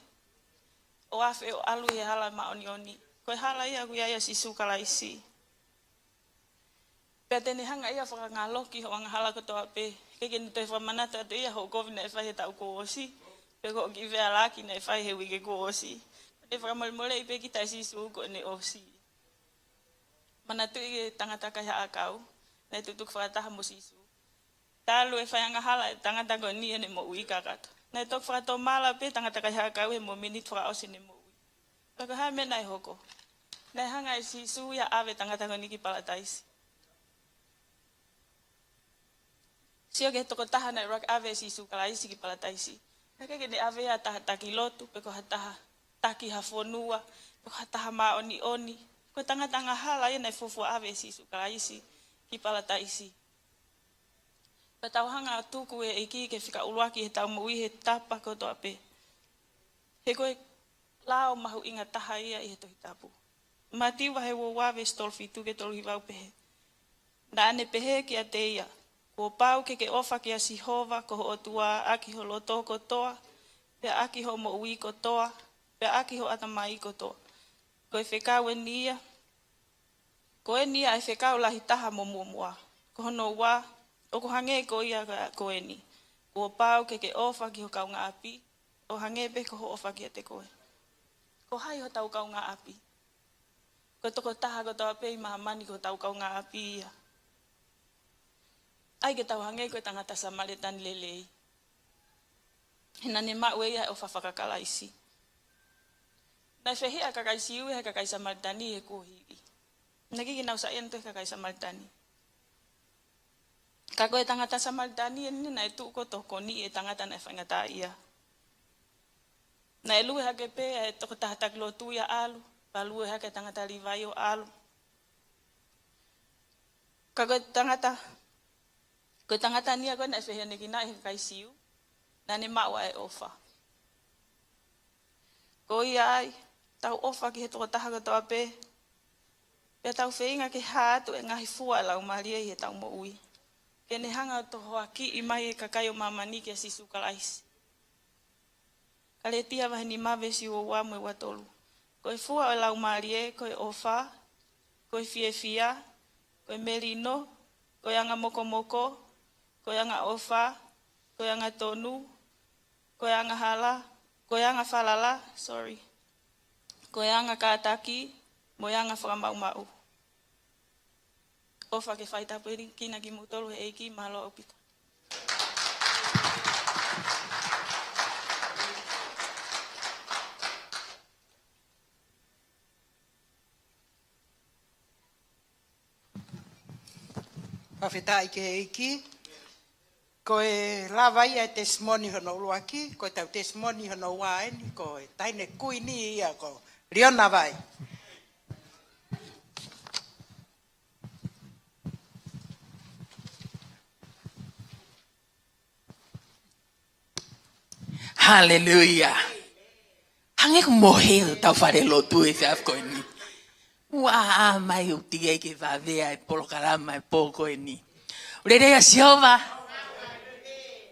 ʻo afe ʻo ʻalu ʻi he hala māʻoniʻoni. Ko e hala ia ʻoku ʻi ai ʻa Sīsū Kalaisi. Pea te ne hanga ia ʻo fakangaloki hoʻo angahala kotoa pē. ʻIkai ke ne toe fakamanatu atu ia hoʻo kovi naʻe fai he taʻu kuo ʻosi, pe ko hoʻo kiʻi fealāki naʻe fai he uike kuo ʻosi. Pea te ne fakamolemoleʻi pē kita ʻe Sīsū ko ʻene ʻosi. Manatuʻi e tangata kaihaʻa ʻakau, naʻe tutuku fakataha mo Sīsū. Talu e fai angahala e tangata ko eni ʻene moʻui kakato, naʻe toki fakatomala pē tangata kaihaʻa ʻakau he momeniti fakaʻosi ʻene moʻui. Pea ko e hā e meʻa naʻe hoko? Naʻe hanga ʻe Sīsū ia ʻo ʻave e tangata ko eni ki Palataisi. Sio ki he tokotaha naʻe ʻuluaki ʻave ʻe Sīsū Kalaisi ki Palataisi. Naʻe ʻikai ke ne ʻave ia ha taha taki lotu, pe ko ha taha taki ha fonua, pe ko ha taha māʻoniʻoni. Ko e tangata angahala ia naʻe fuofua ʻave ʻe Sīsū Kalaisi ki Palataisi. Pea tau hanga ʻo tuku e ʻEiki ke fika ʻuluaki heʻetau moʻui he tapa kotoa pē. He ko e lao mahuʻinga taha ia ʻi he Tohi Tapu. Mātiu vahe ua ua veesi tolu fitu ki he tolu hiva ʻoku pehē, naʻa ne pehē kiate ia, kuo pau ke ke ʻofa kia Sihova ko ho ʻOtua ʻaki ho loto kotoa, pea ʻaki hoʻo moʻui kotoa, pea ʻaki ho ʻatamai kotoa. Ko e fekau eni ia, ko eni ia e fekau lahi taha mo muʻomuʻa. Ko hono ua, ʻoku hangē ko ia ko eni, kuo pau ke ke ʻofa ki ho kaungāʻapi ʻo hangē pē ko hoʻo ʻofa kiate koe. Ko hai hotau kaungāʻapi? Ko e tokotaha kotoa pē ʻi māmani ko hotau kaungāʻapi ia. ʻAi ke tau hangē ko e tangata Samalitani lelei. He naʻa ne maʻu ʻe ia e ʻofa faka-Kalaisi. Naʻe fehiʻa e kakai Siu he kakai Samalitani he kuohili. Naʻe ʻikai ke nau saiʻia ʻe he kakai Samalitani. Ka ko e tangata Samalitani eni naʻe tuʻu ko e tokoni ʻi he tangata naʻe faingataʻaʻia. Naʻe lue hake pē e tokotaha taki lotu ia ʻo ʻalu, pea lue hake e tangata Līvai ʻo ʻalu. Ka ko e tangata, ko e tangata ni ia ko ē naʻe fehiʻanekinaʻi he kakai Siu, naʻa ne maʻu ʻa e ʻofa. Ko ia ai, tau ʻofa ki he tokotaha kotoa pē, pea tau feinga ke hā atu e ngaahi fua ʻo e Laumālie ʻi heʻetau moʻui. Ke ne hanga ʻo tohoakiʻi mai e kakai ʻo māmani kia Sīsū Kalaisi. Kalētia vahe nima veesi ua ua mo e ua tolu. Ko e fua ʻo e Laumālie, ko e ʻofa, ko e fiefia, ko e melino, ko e anga mokomoko, ko e anga ʻofa, ko e anga tonu, ko e anga hala, ko e anga falala, sorry. Ko e anga kātaki, mo e anga fakamaʻumaʻu. ʻOfa ke fai tāpuekina kimoutolu he ʻEiki, mālō ʻaupito. Fakafetaʻi ki he ʻEiki. Ko e lava ia e testimony hono ʻuluaki, ko ʻetau testimony hono ua eni, ko e taʻahine kuini ia ko Liona Vai. Haleluia. Hangē ʻoku mohe hotau fale lotu he efiafi ko eni. Ua ʻā mai ʻo tiki ai ke vave ai e polokalama he pō ko eni. ʻOku lelei ʻa Sihova.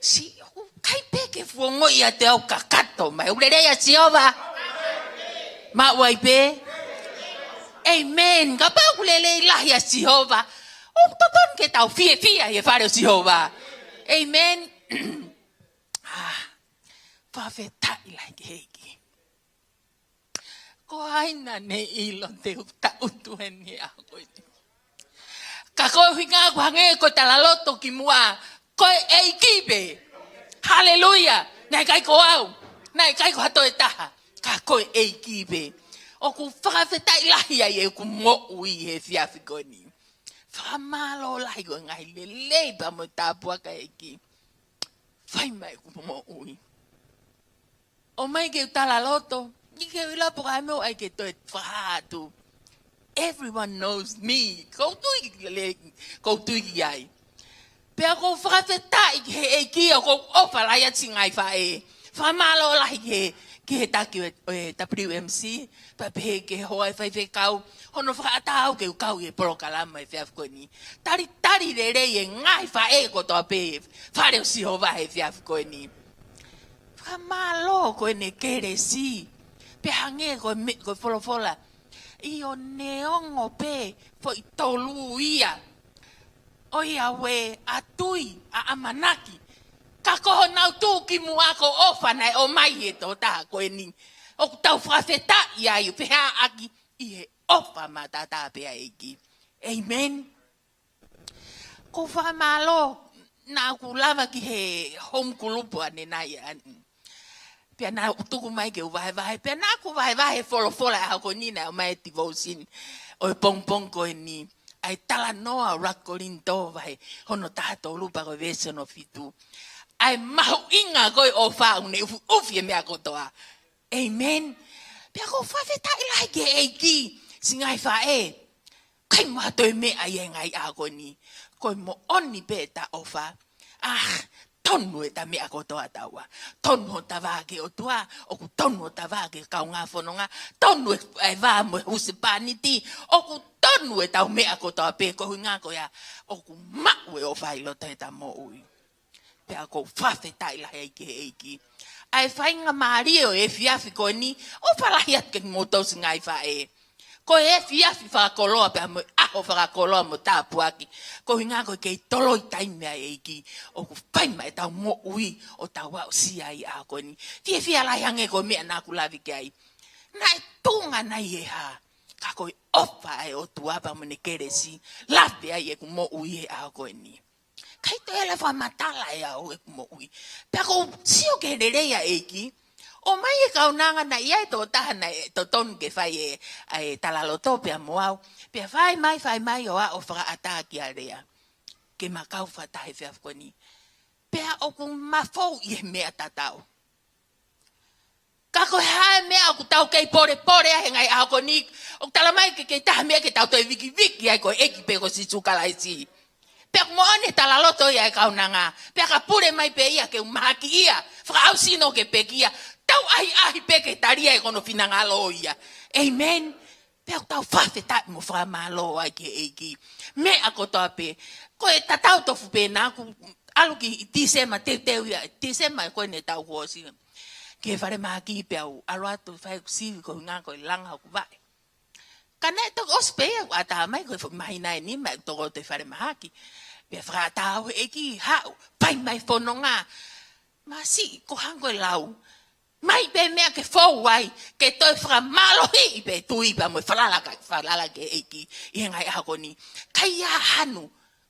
Siʻi, ʻoku ʻikai pē ke fuongoʻi ʻiate au kakato mai. ʻOku lelei ʻa Sihova. Maʻu ai pē. Amen. Kapau ʻoku lelei lahi ʻa Sihova, ʻoku totonu ke tau fiefia ʻi he fale ʻo Sihova. Amen. Ah, fakafetaʻi lahi ki he ʻEiki. Ko hai naʻa ne ʻilo te u tangutu heni he ʻaho ko eni? Ka ko e ʻuhinga ʻoku hangē ko e talaloto kimuʻa, ko e ʻEiki pē. Haleluia. Naʻe ʻikai ko au. Naʻe ʻikai ko ha toe taha. Ka ko e ʻEiki pē. ʻOku fakafetaʻi lahi ai ʻeku moʻui he efiafi ko eni. Fakamālō lahi ko e ngaahi lelei pea mo e tāpuaki ʻa e ʻEiki. Fai mai ʻeku moʻui. ʻOmai ke u talaloto, ʻikai ke u ʻilo pe ko e hā e meʻa ʻoku ʻai ke toe fakahā atu. Everyone knows me. ʻOku ou tui ki lelei, ʻoku ou tui ki ai. Pea ʻoku ou fakafetaʻi ki he ʻEiki ʻoku ou ʻofa lahi atu siʻi ngaahi faʻē. Fakamālō lahi ki he, ki he taki ʻo e, ʻo e W M C, pea pehē ki he hoa ʻo e faifekau, hono fakaʻatā au ke u kau ʻi he polokalama he efiafi ko eni. Talitali lelei e ngaahi faʻē kotoa pē he fale ʻo Sihova he efiafi ko eni. Fakamālō ko ʻene kelesi. Pea hangē ko e me-, ko e folofola. ʻIo, neongo pē foʻi tolu ia ʻo ia ʻoku ʻatui ʻa ʻamanaki. Ka ko honau tuʻukimuʻa ko e ʻofa naʻe ʻomai ʻe he tokotaha ko eni. ʻOku tau fakafetaʻi ai ʻo fehaʻaki ʻi he ʻofa matatā pē ʻa e ʻEiki. Amen. ʻOku ou fakamālō, naʻa ku lava ki he home group ʻanenai ʻanenai. Pea naʻa ku tuku mai ke u vahevahe, pea naʻa ku vahevahe he folofola ʻaho ko eni naʻe ʻomai he devotion ʻo e pongipongi ko eni. ʻA e talanoa ʻo ʻuluaki Kolinitō vahe hono taha tolu pea ko e veesi hono fitu. ʻA e mahuʻinga ko e ʻofa ʻoku ne ʻufiʻufi e meʻa kotoa. Amen. Pea ʻoku ou fakafetaʻi lahi ki he ʻEiki, siʻi ngaahi faʻē. ʻIkai mo ha toe meʻa ia he ngaahi ʻaho ko eni. Ko e moʻoni pē ʻeta ʻofa. Ah, tonu ʻeta meʻa kotoa taua. Tonu hota vā ki he ʻOtua, ʻoku tonu hota vā ki he kaungā fononga, tonu e, e vā mo e husepāniti, ʻoku tonu ʻetau meʻa kotoa pē ko e ʻuhinga ko ia, ʻoku maʻu e ʻofa ʻi loto heʻeta moʻui. Pea ʻoku ou fakafetaʻi lahi ai ki he ʻEiki. ʻA e faingamālie ʻo e efiafi ko eni, ʻofa lahi atu kiate kimoutolu siʻi ngaahi faʻē. Ko e efiafi fakakoloa pea mo e ʻaho fakakoloa mo tāpuaki. Ko e ʻuhinga ko e kei toloi taimi ʻa e ʻEiki. ʻOku fai mai ʻetau moʻui ʻo tau aʻusia ʻi he ʻaho ko eni. Fiefia lahi hangē ko e meʻa naʻa ku lave ki ai. Naʻe tuʻunga nai e hā? Ka ko e ʻofa ʻa e ʻOtua pea mo ʻene kelesi, lafi ai ʻeku moʻui he ʻaho ko eni. ʻIkai toe ala fakamatala ʻe au ʻeku moʻui. Pea ʻoku ou sio ki he lelei ʻa e ʻEiki. ʻOmai e kaunanga naʻe ʻi ai e tokotaha naʻe totonu ke fai e, ʻa e talaloto pea mo au. Pea fai mai, fai mai ʻo aʻu ʻo fakaʻatā ki ha lea. Ke ma kau fakataha he efiafi ko eni. Pea ʻoku ma fou ʻi he meʻa tatau. Ka ko e hā e meʻa ʻoku tau kei polepole ai he ngaahi ʻaho ko eni, ʻoku tala mai ke, ke ʻi ai ha meʻa ke tau toe vikiviki ai, ko e ʻEiki pē ko Sīsū Kalaisi. Pea ʻoku moʻoni e talaloto ia ʻa e kaunanga. Pea ka pule mai pē ia ke u mahakiʻia, fakaʻau sino ke pekia. Tau ʻahiʻahi pē ke tali ʻe hono finangalo ia. ʻĒmeni. Pea ʻoku tau fakafetaʻi mo fakamālō ai ki he ʻEiki. Meʻa kotoa pē. Ko e tatau tofu pē naʻá ku ʻalu ki Tīsema, teuteu ia, Tīsema ko eni ʻetau hoosi. Ki he falemahaki pea u ʻalu atu fai ʻeku sivi ko e ʻuhinga ko e langa hoku vaʻe. Ka naʻe toki ʻosi pē ia ʻeku ʻatā mai ko e foʻi māhina ʻe nima ʻeku tokoto he falemahaki. Pea fakaʻatā au he ʻEiki, haʻu, fai mai fononga. Masiʻi, ko e hangē ko e lau. ʻOmai pē meʻa ke fou ai, ke toe fakamālohiʻi pē tui pea mo e falala ka, falala ki he ʻEiki ʻi he ngaahi ʻaho ko eni. ʻIkai ha hanu,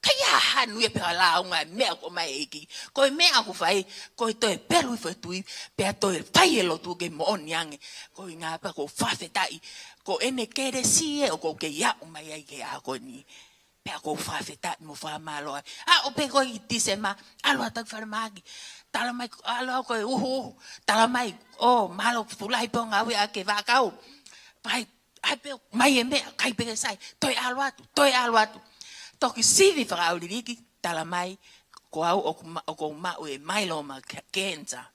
ʻikai ha hanu ia pe ha lāunga e meʻa ʻoku ʻomai ʻe he ʻEiki. Ko e meʻa ʻoku fai, ko e toe pelu hifo e tui, pea toe fai e lotu ke moʻoni ange. Ko e ʻuhinga pea ʻoku ou fakafetaʻi, ko ʻene kelesi ē ʻoku ou kei aʻu mai ai ki he ʻaho ko eni. Pea ʻoku ou fakafetaʻi mo fakamālō ai. Aʻu pē ko ē ki Tīsema, ʻalu atu ki falemahaki. Tala mai, ʻalu au ko e uhu, uhu. Tala mai, ʻō, mālō, fuʻu lahi pē hoʻo ngāue ʻa e vaʻakau. Pea ʻai, ʻai pē, ʻomai e meʻa, ʻikai pē ke sai. Toe ʻalu atu, toe ʻalu atu. Toki sivi fakaʻauliliki, tala mai, ko au ʻoku ma-, ʻoku ou maʻu e myeloma ca-, cancer.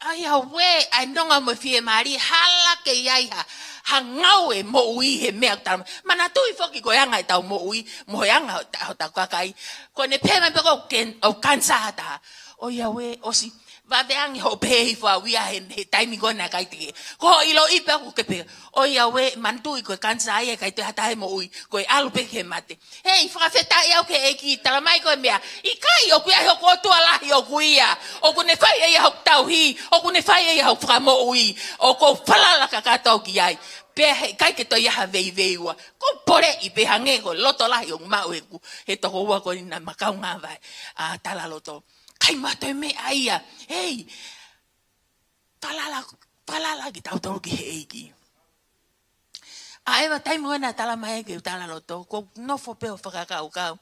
ʻAi auē, ʻa e nonga mo e fiemālie, hala ke ʻi ai ha, ha ngāue moʻui he meʻa ʻoku tala mai. Manatuʻi foki ko e anga ʻetau moʻui, mo e anga ʻo ta-, ʻo hotau kakai. Ko ʻene pehē mai pē ko e can-, ʻoku kanisā ha taha. ʻOi auē, ʻosi, vave ange hoʻo pehē hifo au ia he, he taimi ko ē naʻe ʻikai te ke. Ko hoʻo ʻiloʻi pē ʻoku ke pehē. ʻOi auē, manatuʻi ko e kanisā ia ʻikai toe ha taha ʻe moʻui. Ko e ʻalu pē ki he mate. Hei, fakafetaʻi au ki he ʻEiki, tala mai ko e meʻa. ʻIkai, ʻoku ʻi ai hoku ʻOtua lahi ʻoku ia. ʻOku ne fai ʻe ia hoku tauhi, ʻoku ne fai ʻe ia hoku fakamoʻui. ʻOku ou falala kakato au ki ai. Pea heʻikai ke toe ʻi ai ha veiveiua. ʻOku ou poleʻi pē hangē ko e loto lahi ʻoku maʻu ʻeku, he tokoua ko eni naʻa ma kaungā vaʻe. ʻA, talaloto. ʻIkai ma toe meʻa ia. Hei, falala, falala kitautolu ki he ʻEiki. ʻA, ʻeva, taimi ko ē naʻe tala mai ke u talaloto, ʻoku ou nofo pē ʻo fakakaukau.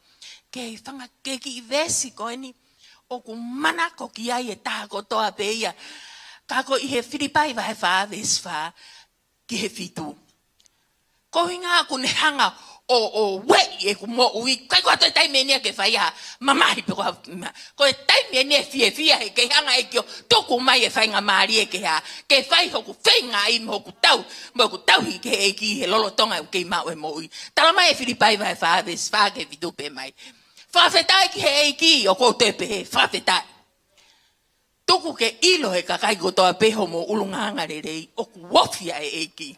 Ke fanga, ki he kiʻi veesi ko eni, ʻoku manako ki ai e taha kotoa pē ia. Ka ko ʻi he Filipai vahe fā, veesi fā ki he fitu. Ko e ʻuhinga ʻoku ne hanga ʻo, ʻo ueʻi ʻeku moʻui. ʻIkai ko ha toe taimi eni ia ke fai ha mamahi pe ko ha, ma-, ko e taimi eni ʻe fiefia he kei hanga ʻe he ʻEiki ʻo tuku mai e faingamālie ke hā, ke fai hoku feingaʻi mo hoku tau, mo hoku tauhi ki he ʻEiki he lolotonga ʻoku kei maʻu e moʻui. Tala mai e Filipai vahe fā, veesi fā ki he fitu, pehē mai. Fakafetaʻi ki he ʻEiki, ʻoku ou toe pehē, fakafetaʻi. Tuku ke ʻilo ʻe he kakai kotoa pē hoʻomou ʻulungaanga lelei, ʻoku ofi ʻa e ʻEiki.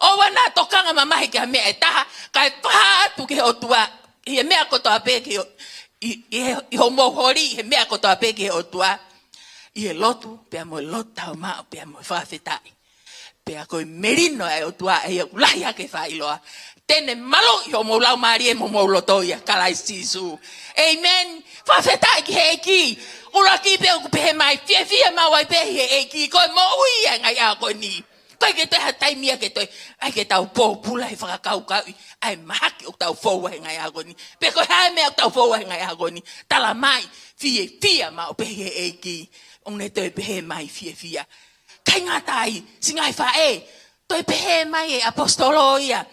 ʻOua naʻa tokanga mamahi ki ha meʻa ʻe taha, kae fakahā atu ki he ʻOtua, ʻi he meʻa kotoa pē ki he ʻo-, ʻi, ʻi he, ʻi hoʻomou holi, ʻi he meʻa kotoa pē ki he ʻOtua. ʻI he lotu, pea mo e lotu taumaʻu, pea mo e fakafetaʻi. Pea ko e melino ʻa e ʻOtua ʻa ia ʻoku lahi hake faʻa ʻiloa. Te ne maluʻi hoʻomou laumālie mo homou loto ʻia Kalaisi Sīsū. ʻĒmeni. Fakafetaʻi ki he ʻEiki. ʻUluaki pē ʻoku pehē mai, fiefia maʻu ai pē ʻi he ʻEiki. Ko e moʻui ia ʻi he ngaahi ʻaho ko eni. ʻIkai ke toe ha taimi ia ke toe, ʻai ke tau pōpula he fakakaukauʻi ʻa e mahaki ʻoku tau fou ai he ngaahi ʻaho ko eni. Pe ko e hā e meʻa ʻoku tau fou ai he ngaahi ʻaho ko eni. Tala mai, fiefia maʻu pē ʻi he ʻEiki. ʻOku ne toe pehē mai, fiefia. ʻIkai ngata ai, siʻi ngaahi faʻē, toe pehē mai e ʻaposetolo ia,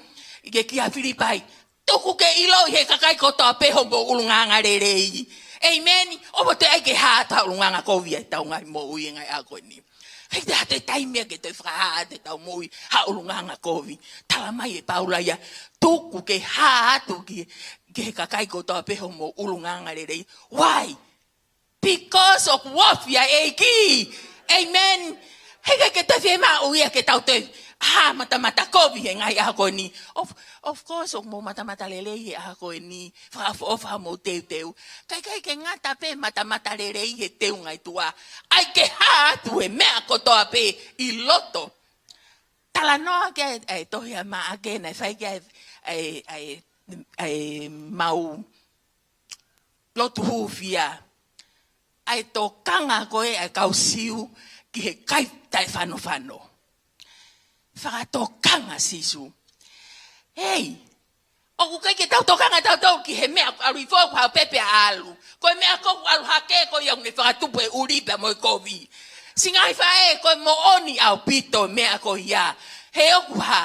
ʻi he kia Filipai. Tuku ke ʻiloʻi ʻe he kakai kotoa pē hoʻomou ʻulungaanga lelei. ʻĒmeni. ʻOua toe ʻai ke hā atu ha ʻulungaanga kovi ʻi heʻetau ngaahi moʻui he ngaahi ʻaho ko eni. ʻIkai toe ha toe taimi ia ke toe fakahā atu heʻetau moʻui ha ʻulungaanga kovi. Tala mai ʻe Paula ia, tuku ke hā atu ki, ki he kakai kotoa pē hoʻomou ʻulungaanga lelei. Why? Because ʻoku ofi ʻa e ʻEiki. ʻĒmeni. He ʻikai ke toe fiemaʻu ia ke tau toe hā matamata kovi he ngaahi ʻaho ko eni. Of, of course, ʻoku mou matamata lelei he ʻaho ko eni, fakaʻofoʻofa hoʻomou teuteu. Ka ʻikai ke ngata pē matamata lelei he teu ngaahi tuʻa. ʻAi ke hā atu he meʻa kotoa pē ʻi loto. Talanoa ki ai ʻa e tohi ʻa Maʻake naʻe fai ki ai ʻa e, ʻa e, ʻa e mau lotu hūfia. ʻA e tokanga ko ē ʻa e kau Siu ki he kai taʻefanofano. Fakatokanga Sīsū. Hei, ʻoku ʻikai ke tau tokanga tautolu ki he meʻa ʻoku ʻalu hifo, ʻoku haʻu pē pea ʻalu. Ko e meʻa ko ē ʻoku ʻalu hake ko ia ʻoku ne fakatupu e ʻuli pea mo e kovi. Siʻi ngaahi faʻē, ko e moʻoni ʻaupito e meʻa ko ia. He ʻoku hā,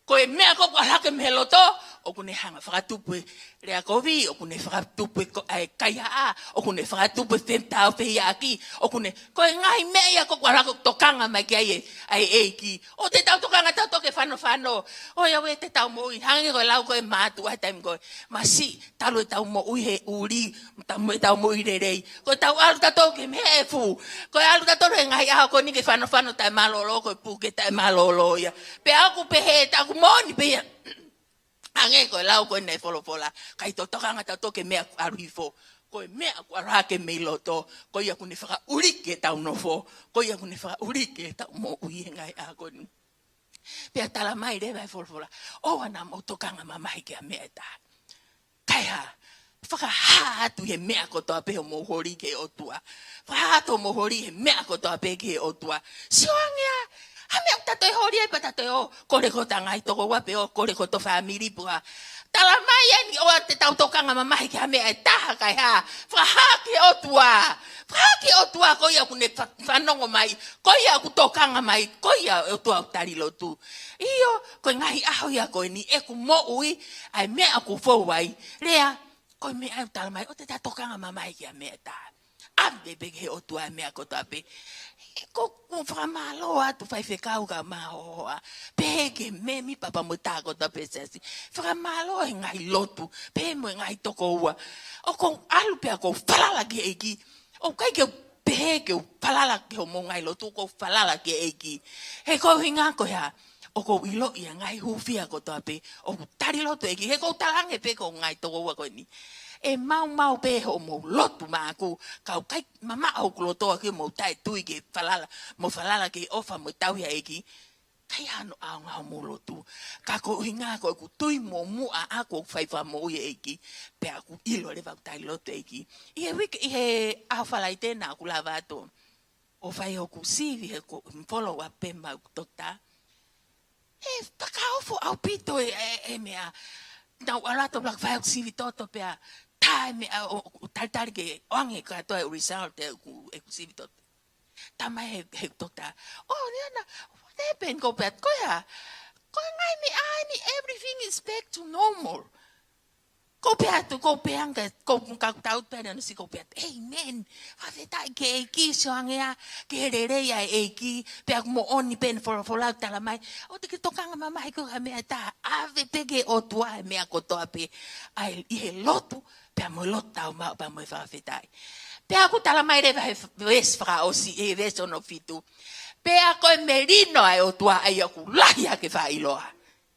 ko e meʻa ko ē ʻoku ʻalu hake mei he loto, ʻoku ne hanga fakatupu e lea kovi, ʻoku ne fakatupu e ko-, ʻa e kaihaʻa, ʻoku ne fakatupu e fetaʻu fehiʻaki, ʻoku ne, ko e ngaahi meʻa ia ko ē ʻoku ʻalu hake, tokanga mai ki ai e, ʻa e ʻEiki. ʻOua te tau tokanga tautolu ki he fanofano. ʻOiauē, te tau moʻui hangē ko e lau ko ē ʻa e mātuʻa he taimi ko ē. Masiʻi, talu ʻetau moʻui he ʻuli, talu ʻetau moʻui lelei. Ko ʻetau ʻalu tautolu ki he meʻa ʻe fū. Ko e ʻalu tautolu he ngaahi ʻaho ko eni ki he fanofano taʻemālōlō, ko e puke taʻemālōlō ia. Pea ʻoku pehē, ʻoku moʻoni pē ia. Hangē ko e lau ko ē ʻa e folofola. ʻIkai tau tokanga tautolu ki he meʻa ʻoku ʻalu hifo. Ko e meʻa ʻoku ʻalu hake mei loto. Ko ia ʻoku ne fakaʻuliʻi ʻetau nofo. Ko ia ʻoku ne fakaʻuliʻi ʻetau moʻui he ngaahi ʻaho ko eni. Pea talamai leva ʻe he folofola, ʻoua naʻa mou tokanga mamahi ki ha meʻa ʻe taha. Kae hā, fakahā atu he meʻa kotoa pē hoʻomou holi ki he ʻOtua. Fakahā atu hoʻomou holi he meʻa kotoa pē ki he ʻOtua. Sio ange ā, ha meʻa ʻoku ta toe holi ai pea ta toe ō, kole ko ʻeta ngaahi tokoua pe ō, kole ko ʻeta fāmili pe ʻoku hā. Talamai eni ʻoua te tau tokanga mamahi ki ha meʻa ʻe taha kae hā, fakahā ki he ʻOtua. Fakahā ki he ʻOtua ko ia ʻoku ne fa-, fanongo mai, ko ia ʻoku tokanga mai, ko ia ʻOtua ʻoku tali lotu. ʻIo, ko e ngaahi ʻaho ia ko eni ʻeku moʻui, ʻa e meʻa ʻoku fou ai, lea, ko e meʻa ʻoku talamai, ʻoua te ta tokanga mamahi ki ha meʻa ʻe taha. ʻAve pē ki he ʻOtua e meʻa kotoa pē. ʻOku ou fakamālō atu faifekau kae ʻumaʻā hoʻo hoa. Pehē ki he mēmipa pea mo e tokoua kotoa pē siasi. Fakamālō he ngaahi lotu, pehē mo e ngaahi tokoua. ʻOku ou ʻalu pea ʻoku ou falala ki he ʻEiki. ʻOku ʻikai ke u pehē ke u falala ki hoʻomou ngaahi lotu, ʻoku ou falala ki he ʻEiki. He ko e ʻuhinga ko e hā, ʻoku ou ʻiloʻi ʻa e ngaahi hūfia kotoa pē, ʻoku tali lotu e ʻEiki, he ʻoku ou talaange pē ki hoʻo ngaahi tokoua ko eni. ʻE maumau pē hoʻomou lotu maʻaku, ka ʻoku ʻikai mamaʻo hoku loto ʻaki hoʻomou taʻetui ke falala, mo falala ki he ʻofa mo e tauhi ʻa e ʻEiki. ʻIkai hano ʻaonga hoʻomou lotu. Ka ko e ʻuhinga ko ʻeku tui muʻomuʻa ʻaʻaku ʻoku fai fakamoʻui e ʻEiki, pea ʻoku ʻilo leva ʻoku tali lotu e ʻEiki. ʻI he uike, ʻi he ʻaho Falaite naʻá ku lava atu ʻo fai hoku sivi he ko follow up pē mo e toketā. ʻE fakaofo ʻaupito e, e, e meʻa. Naʻá ku ʻalu atu ʻo fai hoku sivi toto pea tā e meʻa ʻo, ʻo talitali ke ʻoange kātoa e result ʻeku, ʻeku sivi toto. Talamai he, he toketā, "Oh, Leona, what happened?" Ko u pehē atu, "Ko e hā?" "Ko e ngaahi meʻa eni, everything is back to normal." Ko u pehē atu, ko u pehē ange, ko u ka tau pehē ʻana siʻi ko u pehē atu, "Amen. Fakafetaʻi ki he ʻEiki, sio ange ā ki he lelei ʻa e ʻEiki, pea ʻoku moʻoni pē ʻene folofola ʻoku talamai, ʻoua te ke tokanga mamahi ki ha meʻa ʻe taha, ʻave pē ki he ʻOtua e meʻa kotoa pē." ʻA ia ʻi he lotu, pea mo e lotu tāumaʻu, pea mo e fakafetaʻi. Pea ʻoku talamai leva he veesi fakaʻosi, he veesi hono fitu. Pea ko e melino ʻa e ʻOtua ʻa ia ʻoku lahi hake fakaʻiloa.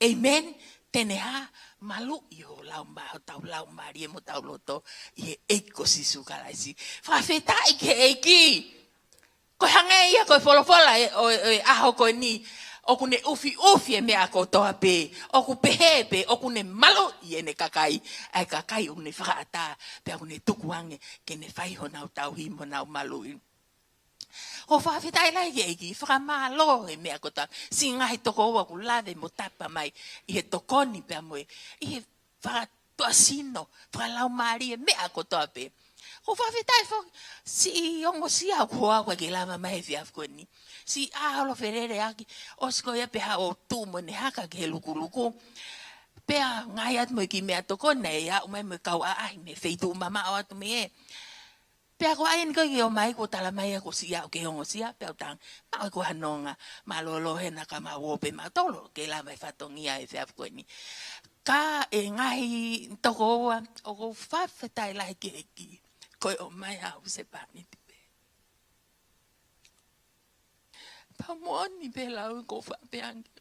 Amen. Te ne hā, maluʻi ho lauma-, hotau laumālie mo hotau loto ʻi he ʻEiki ko Sīsū Kalaisi. Fakafetaʻi ki he ʻEiki. Ko e hangē ia ko e folofola e, ʻo, ʻo e ʻaho ko eni, ʻoku ne ʻufiʻufi e meʻa kotoa pē, ʻoku pehē pē, ʻoku ne maluʻi ʻene kakai, ʻa e kakai ʻoku ne fakaʻatā, pea ʻoku ne tukuange ke ne fai honau tauhi mo honau maluʻi. ʻOku ou fakafetaʻi lahi ki he ʻEiki, fakamālō he meʻa kotoa, siʻi ngaahi tokoua kuo lave mo tapa mai, ʻi he tokoni pea mo e, ʻi he fakatuʻasino, fakalaumālie, meʻa kotoa pē. ʻOku ou fakafetaʻi foki, siʻi ongosia ʻoku ʻikai ke lava mai he efiafi ko eni. Siʻi ʻalu felele ʻaki, ʻosi ko ia pea haʻu ʻo tuʻu mo ʻene haka ki he lukuluku. Pea ngāue atu mo e kiʻi meʻatokoni, ʻe aʻu mai mo e kau ʻaʻahi mei he feituʻu mamaʻo atu mei hē. Pea ko e ʻai eni ko ē ke ō mai kuo talamai ʻoku siʻi aʻu ki he ongosia, pea u talaange, "Maʻu ʻeku hanonga, mālōlō hena ka mau ō pē mautolu ke lava e fatongia he efiafi ko eni." Ka e ngaahi tokoua, ʻoku ou fakafetaʻi lahi ki he ʻEiki, ko e ō mai ha husepāniti pē. Pea moʻoni pē lau ko faʻa pē ange.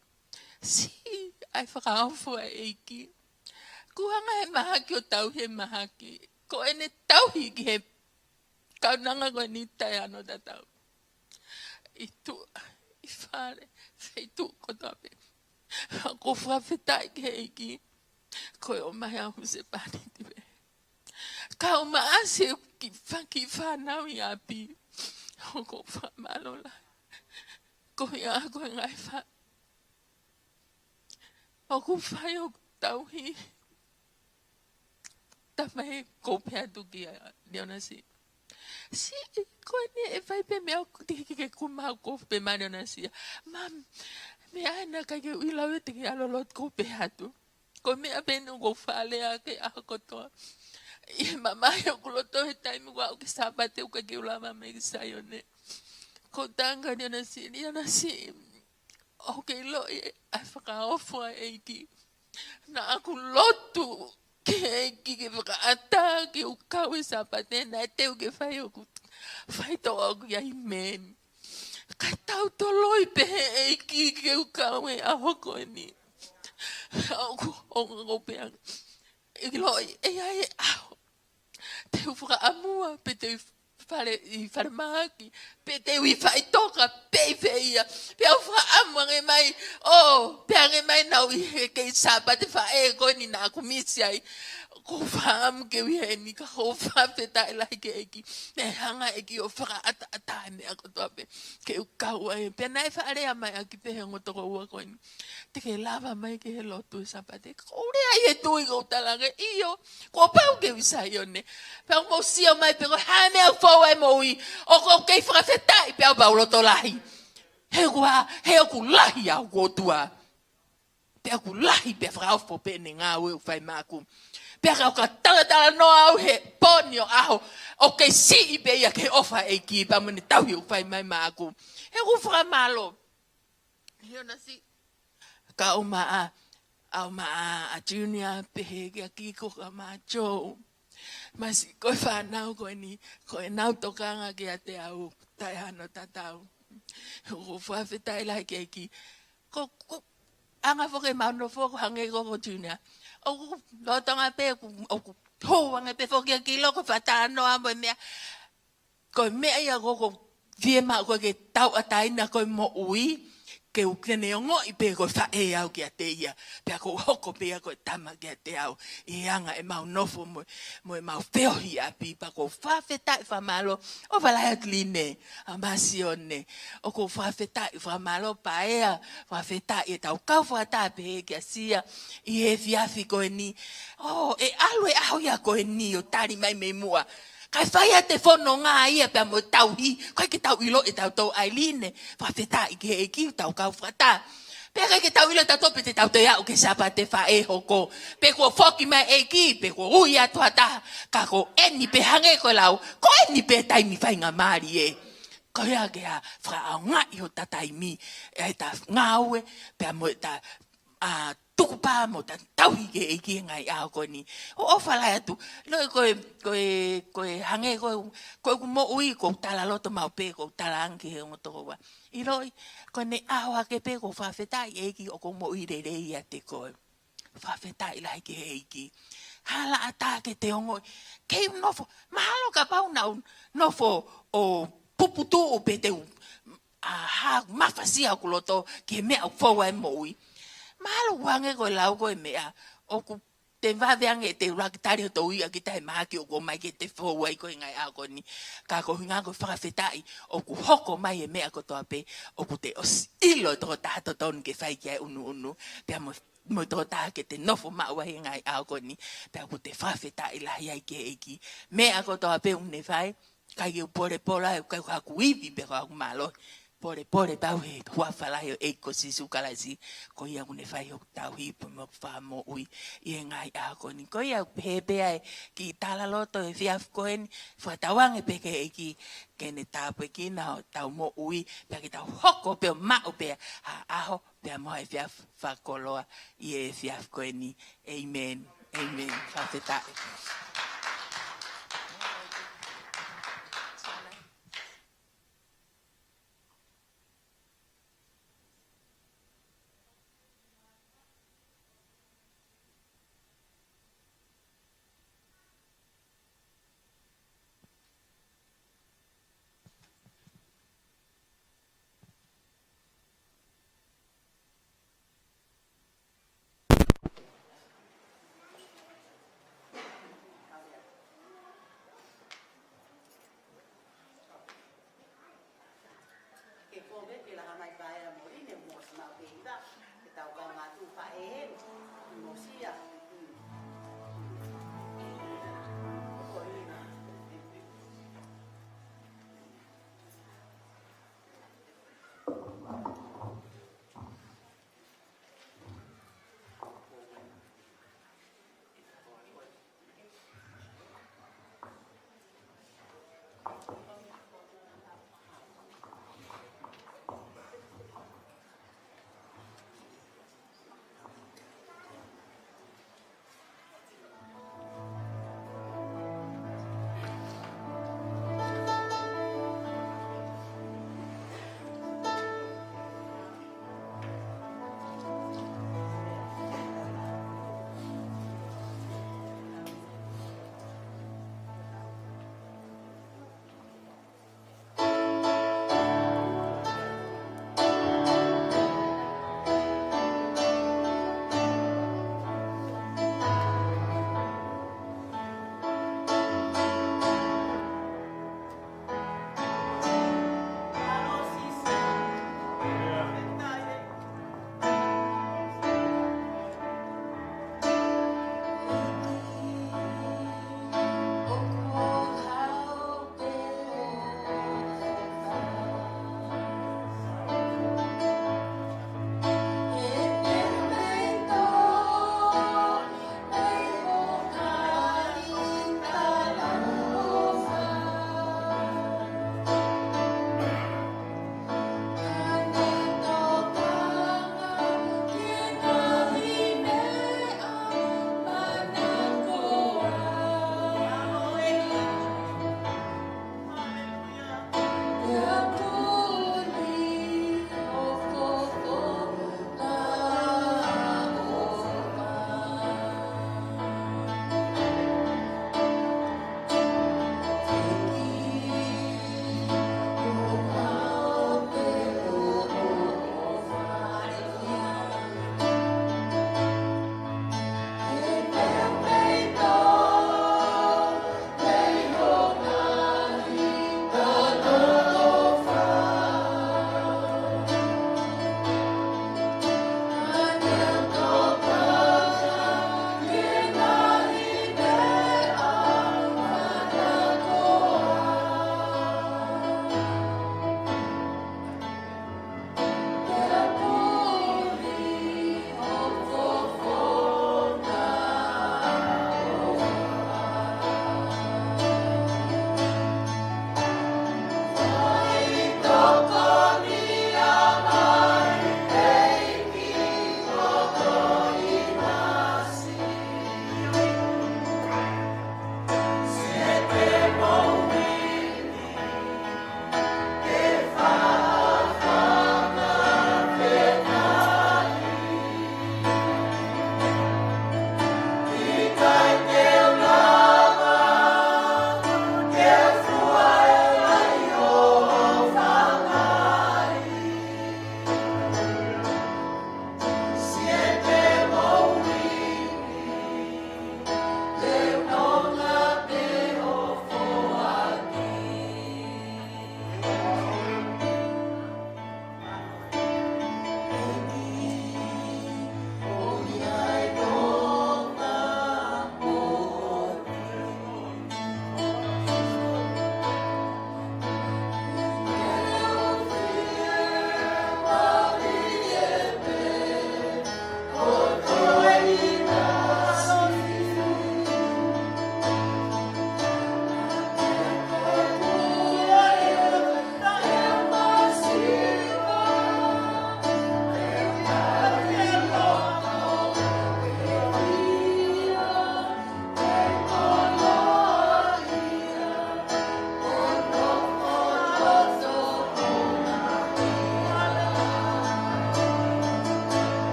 Siʻi ʻa e fakaofo ʻa e ʻEiki. Kuo hanga ʻe he mahaki ʻo tauhi e mahaki. Ko ʻene tauhi ki he kaunanga ko eni taʻe hano tatau. ʻI tuʻa, ʻi fale, feituʻu kotoa pē. ʻOku ou fakafetaʻi ki he ʻEiki. Ko e ʻomai ʻa e husepāniti pē. Ka u maʻasi ki fa-, ki fānau ʻi ʻapi. ʻOku ou fakamālō lahi. Ko ia ko e ngaahi fa-, ʻoku fai ʻo tauhi. Tamai, ʻoku ou pehē atu kia Leonasi. Siʻi, ko eni ʻe fai pē meʻa ʻoku te ke, ke kumau ko pē mai Leonasi. Ma, meʻa ena kai ke ui lau e te ke ʻalu lotu ʻoku ou pehē atu. Ko e meʻa pē eni ʻoku ou faʻa lea ki he ʻaho kotoa. ʻI he mamahi ʻoku loto he taimi ʻoku aʻu ki he Sāpate ʻoku ʻikai ke u lava mai ki Saione. Ko e tanga Leonasi, Leonasi. ʻOku ke ʻiloʻi ʻa e fakaofo ʻa e ʻEiki. Naʻa ku lotu ki he ʻEiki ke fakaʻatā ke u kau he Sāpate naʻe teu ke fai ʻoku fai tō ʻoku ia ʻi meni. Ka tau toloi pē he ʻEiki ke u kau he ʻaho ko eni. ʻOku, ʻoku ou pehē ange. ʻIloʻi, ʻe ʻi ai e ʻaho. Te u fakaʻamua, pe te u ʻi fale, ʻi fale mahaki, pe te u ʻi faʻitoka, pe ʻi fē ia. Pea u fakaʻamu ange mai, ʻo, pea ange mai naʻa u ʻi he kei Sāpate faʻē ko eni naʻa ku misi ai. ʻOku ou fakaʻamu ke u ʻi heni ka ʻoku ou fakafetaʻi lahi ki he ʻEiki. Naʻe hanga ʻe he ʻEiki ʻo fakaʻataʻatā e meʻa kotoa pē. Ke u kau ai, pea naʻe faʻa lea mai ʻaki pē he ongo tokoua ko eni. Te ke lava mai ki he lotu Sāpate. Ko e lea ʻa e tui ʻoku ou talaange, ʻio, kuo pau ke u ʻi Saione. Pea u mou sio mai pē ko e hā e meʻa ʻoku fou ai moʻui, ʻoku ou kei fakafetaʻi pea u pau loto lahi. He ʻoku, he ʻoku lahi au ko e ʻOtua. Pea ʻoku lahi pea fakaofo pē ʻene ngāue ʻoku fai maʻaku. Pea ka u ka talatalanoa au he pō ni ʻo ʻaho, ʻoku kei siʻi pē ia ki he ʻofa ʻa e ʻEiki pea mo ʻene tauhi ʻoku fai mai maʻaku. He ʻoku ou fakamālō. Leonasi, ka ʻoku ou maʻa, ʻoku ou maʻa ʻa Junior pehē kia Kiko ka mo Joe. Masi ko e fānau ko eni, ko ʻenau tokanga kiate au, taʻe hano tatau. ʻOku ou fakafetaʻi lahi ki he ʻEiki. Ko, ko, anga foki ʻemau nofo ʻoku hangē ko, ko Junior. ʻOku lolotonga pē, ʻoku, ʻoku hou ange pē foki ʻa Kilo ko e fakatalanoa mo e meʻa. Ko e meʻa ia ʻoku ou fie maʻu ko e ke tauʻatāina ko e moʻui, ke u ke ne ongoʻi pē ko e faʻē au kiate ia, pea ʻoku ou hoko pē ia ko e tama kiate au, ʻi he anga ʻemau nofo mo, mo ʻemau feohi ʻapi, pea ʻoku ou fakafetaʻi fakamālō, ʻofa lahi atu Line, ʻa Masione, ʻoku ou fakafetaʻi fakamālō Paea, fakafetaʻi ʻetau kau fakataha pehē kia Sia, ʻi he efiafi ko eni, ʻo, ʻe ʻalu e ʻaho ia ko eni ʻo tali mai mei muʻa, kae fai ʻa e fononga ia pea mo e tauhi, ʻikai ke tau ʻilo ʻe tautolu ʻa e Line, fakafetaʻi ki he ʻEiki ʻoku tau kau fakataha. Pea ʻikai ke tau ʻilo ʻe tautolu pe te tau toe aʻu ki he Sāpate faʻē hoko. Pe kuo foki mai e ʻEiki, pe kuo ui atu ha taha, ka ko eni pē hangē ko e lau, ko eni pē taimi faingamālie. Ko ia ke ʻa fakaʻaongaʻi hota taimi, ʻeta ngāue, pea mo ʻeta ʻa tukupā mo ʻeta tauhi ki he ʻEiki he ngaahi ʻaho ko eni. ʻOku ou ʻofa lahi atu. ʻIloʻi ko e, ko e, ko e hangē ko e, ko ʻeku moʻui, ʻoku ou talaloto maʻu pē, ʻoku ou talaange ki he ongo tokoua. ʻIloʻi, ko ʻene ʻaho hake pē, ʻoku ou fakafetaʻi ʻEiki ʻoku ou moʻui lelei ʻiate koe. Fakafetaʻi lahi ki he ʻEiki. Hala ʻatā ke te ongoʻi. Kei u nofo, mahalo kapau naʻa u nofo ʻo puputuʻu pe te u ʻa ha mafasia ʻoku loto ki he meʻa ʻoku fou ai moʻui. Mahalo ʻoku hangē ko e lau ko e meʻa, ʻoku te vave ange te u laki tali hoto ui ʻa kita he mahaki ʻoku ʻomai ke te fou ai ko e ngaahi ʻaho ko eni. Ka ko e ʻuhinga ko e fakafetaʻi, ʻoku hoko mai e meʻa kotoa pē, ʻoku te ʻosi ʻilo e tokotaha totonu ke fai ki ai e ʻunuʻunu, pea mo, mo e tokotaha ke te nofo maʻu ai he ngaahi ʻaho ko eni, pea ʻoku te fakafetaʻi lahi ai ki he ʻEiki. Meʻa kotoa pē ʻoku ne fai, ʻikai ke u polepole, ʻikai ko haku ivi pe ko haku mālohi. Polepole pē au he huafa lahi ʻo e ʻEiki ko Sīsū Kalaisi, ko ia ʻoku ne fai hoku tauhi pea mo hoku fakamoʻui ʻi he ngaahi ʻaho ko eni. Ko ia ʻoku pehē pē ʻa e kiʻi talaloto he efiafi ko eni, fakatauange pē ki he ʻEiki ke ne tāpuekina hotau moʻui, pea ke tau hoko pē ʻo maʻu pē ha ʻaho pea mo ha efiafi fakakoloa ʻi he efiafi ko eni. ʻĒmeni. ʻĒmeni. Fakafetaʻi.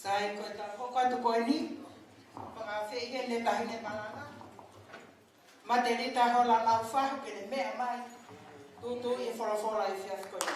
ʻAi ko e tau hoko atu ko eni, fakaafeʻi heni e Taʻahine Malanga, Matelita Hola Laufahu ke ne meʻa mai, tuʻutuʻu e folofola ʻi he efiafi ko eni.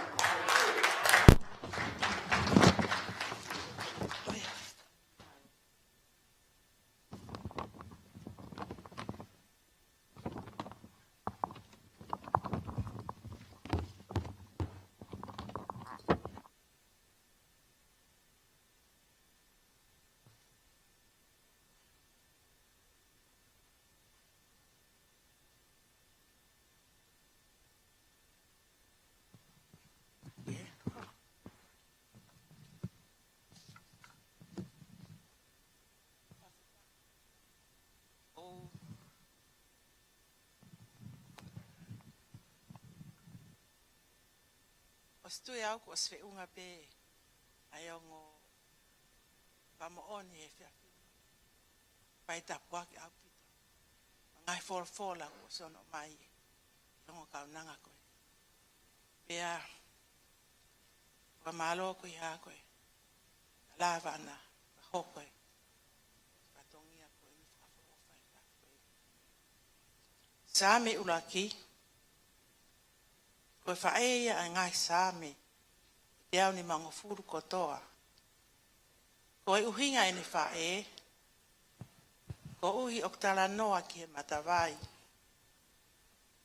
ʻOku ʻosi tui au kuo ʻosi feʻunga pē ʻa e ongo fakamoʻoni he efiafi ni. Fai tāpuaki ʻaupito ʻa e ngaahi folofola kuo ʻosi ʻomai ʻe he ongo kaunanga ko ē. Pea fakamālō ko ia ko ē naʻa lava ʻo fakahoko e fatongia ko eni, fakaʻofoʻofa e efiafi ko eni. Saame ʻuluaki, ko e faʻē ia ʻa e ngaahi Saame ʻe teau nimangofulu kotoa. Ko e ʻuhinga ʻene faʻē, koeʻuhi ʻoku talanoa ki he matavai.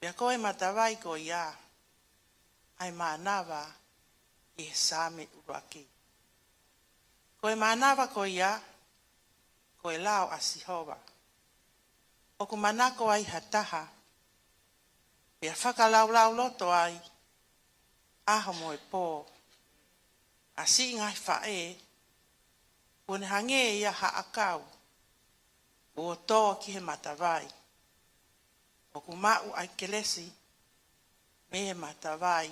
Pea ko e matavai ko ia ʻa e mānava ʻi he Saame ʻuluaki. Ko e mānava ko ia, ko e lao ʻa Sihova. ʻOku manako ai ha taha, pea fakalaulauloto ai ʻaho mo e pō. ʻA siʻi ngaahi faʻē, kuo ne hangē ia ha ʻakau kuo tō ki he matavai. ʻOku maʻu ʻa e kelesi mei he matavai.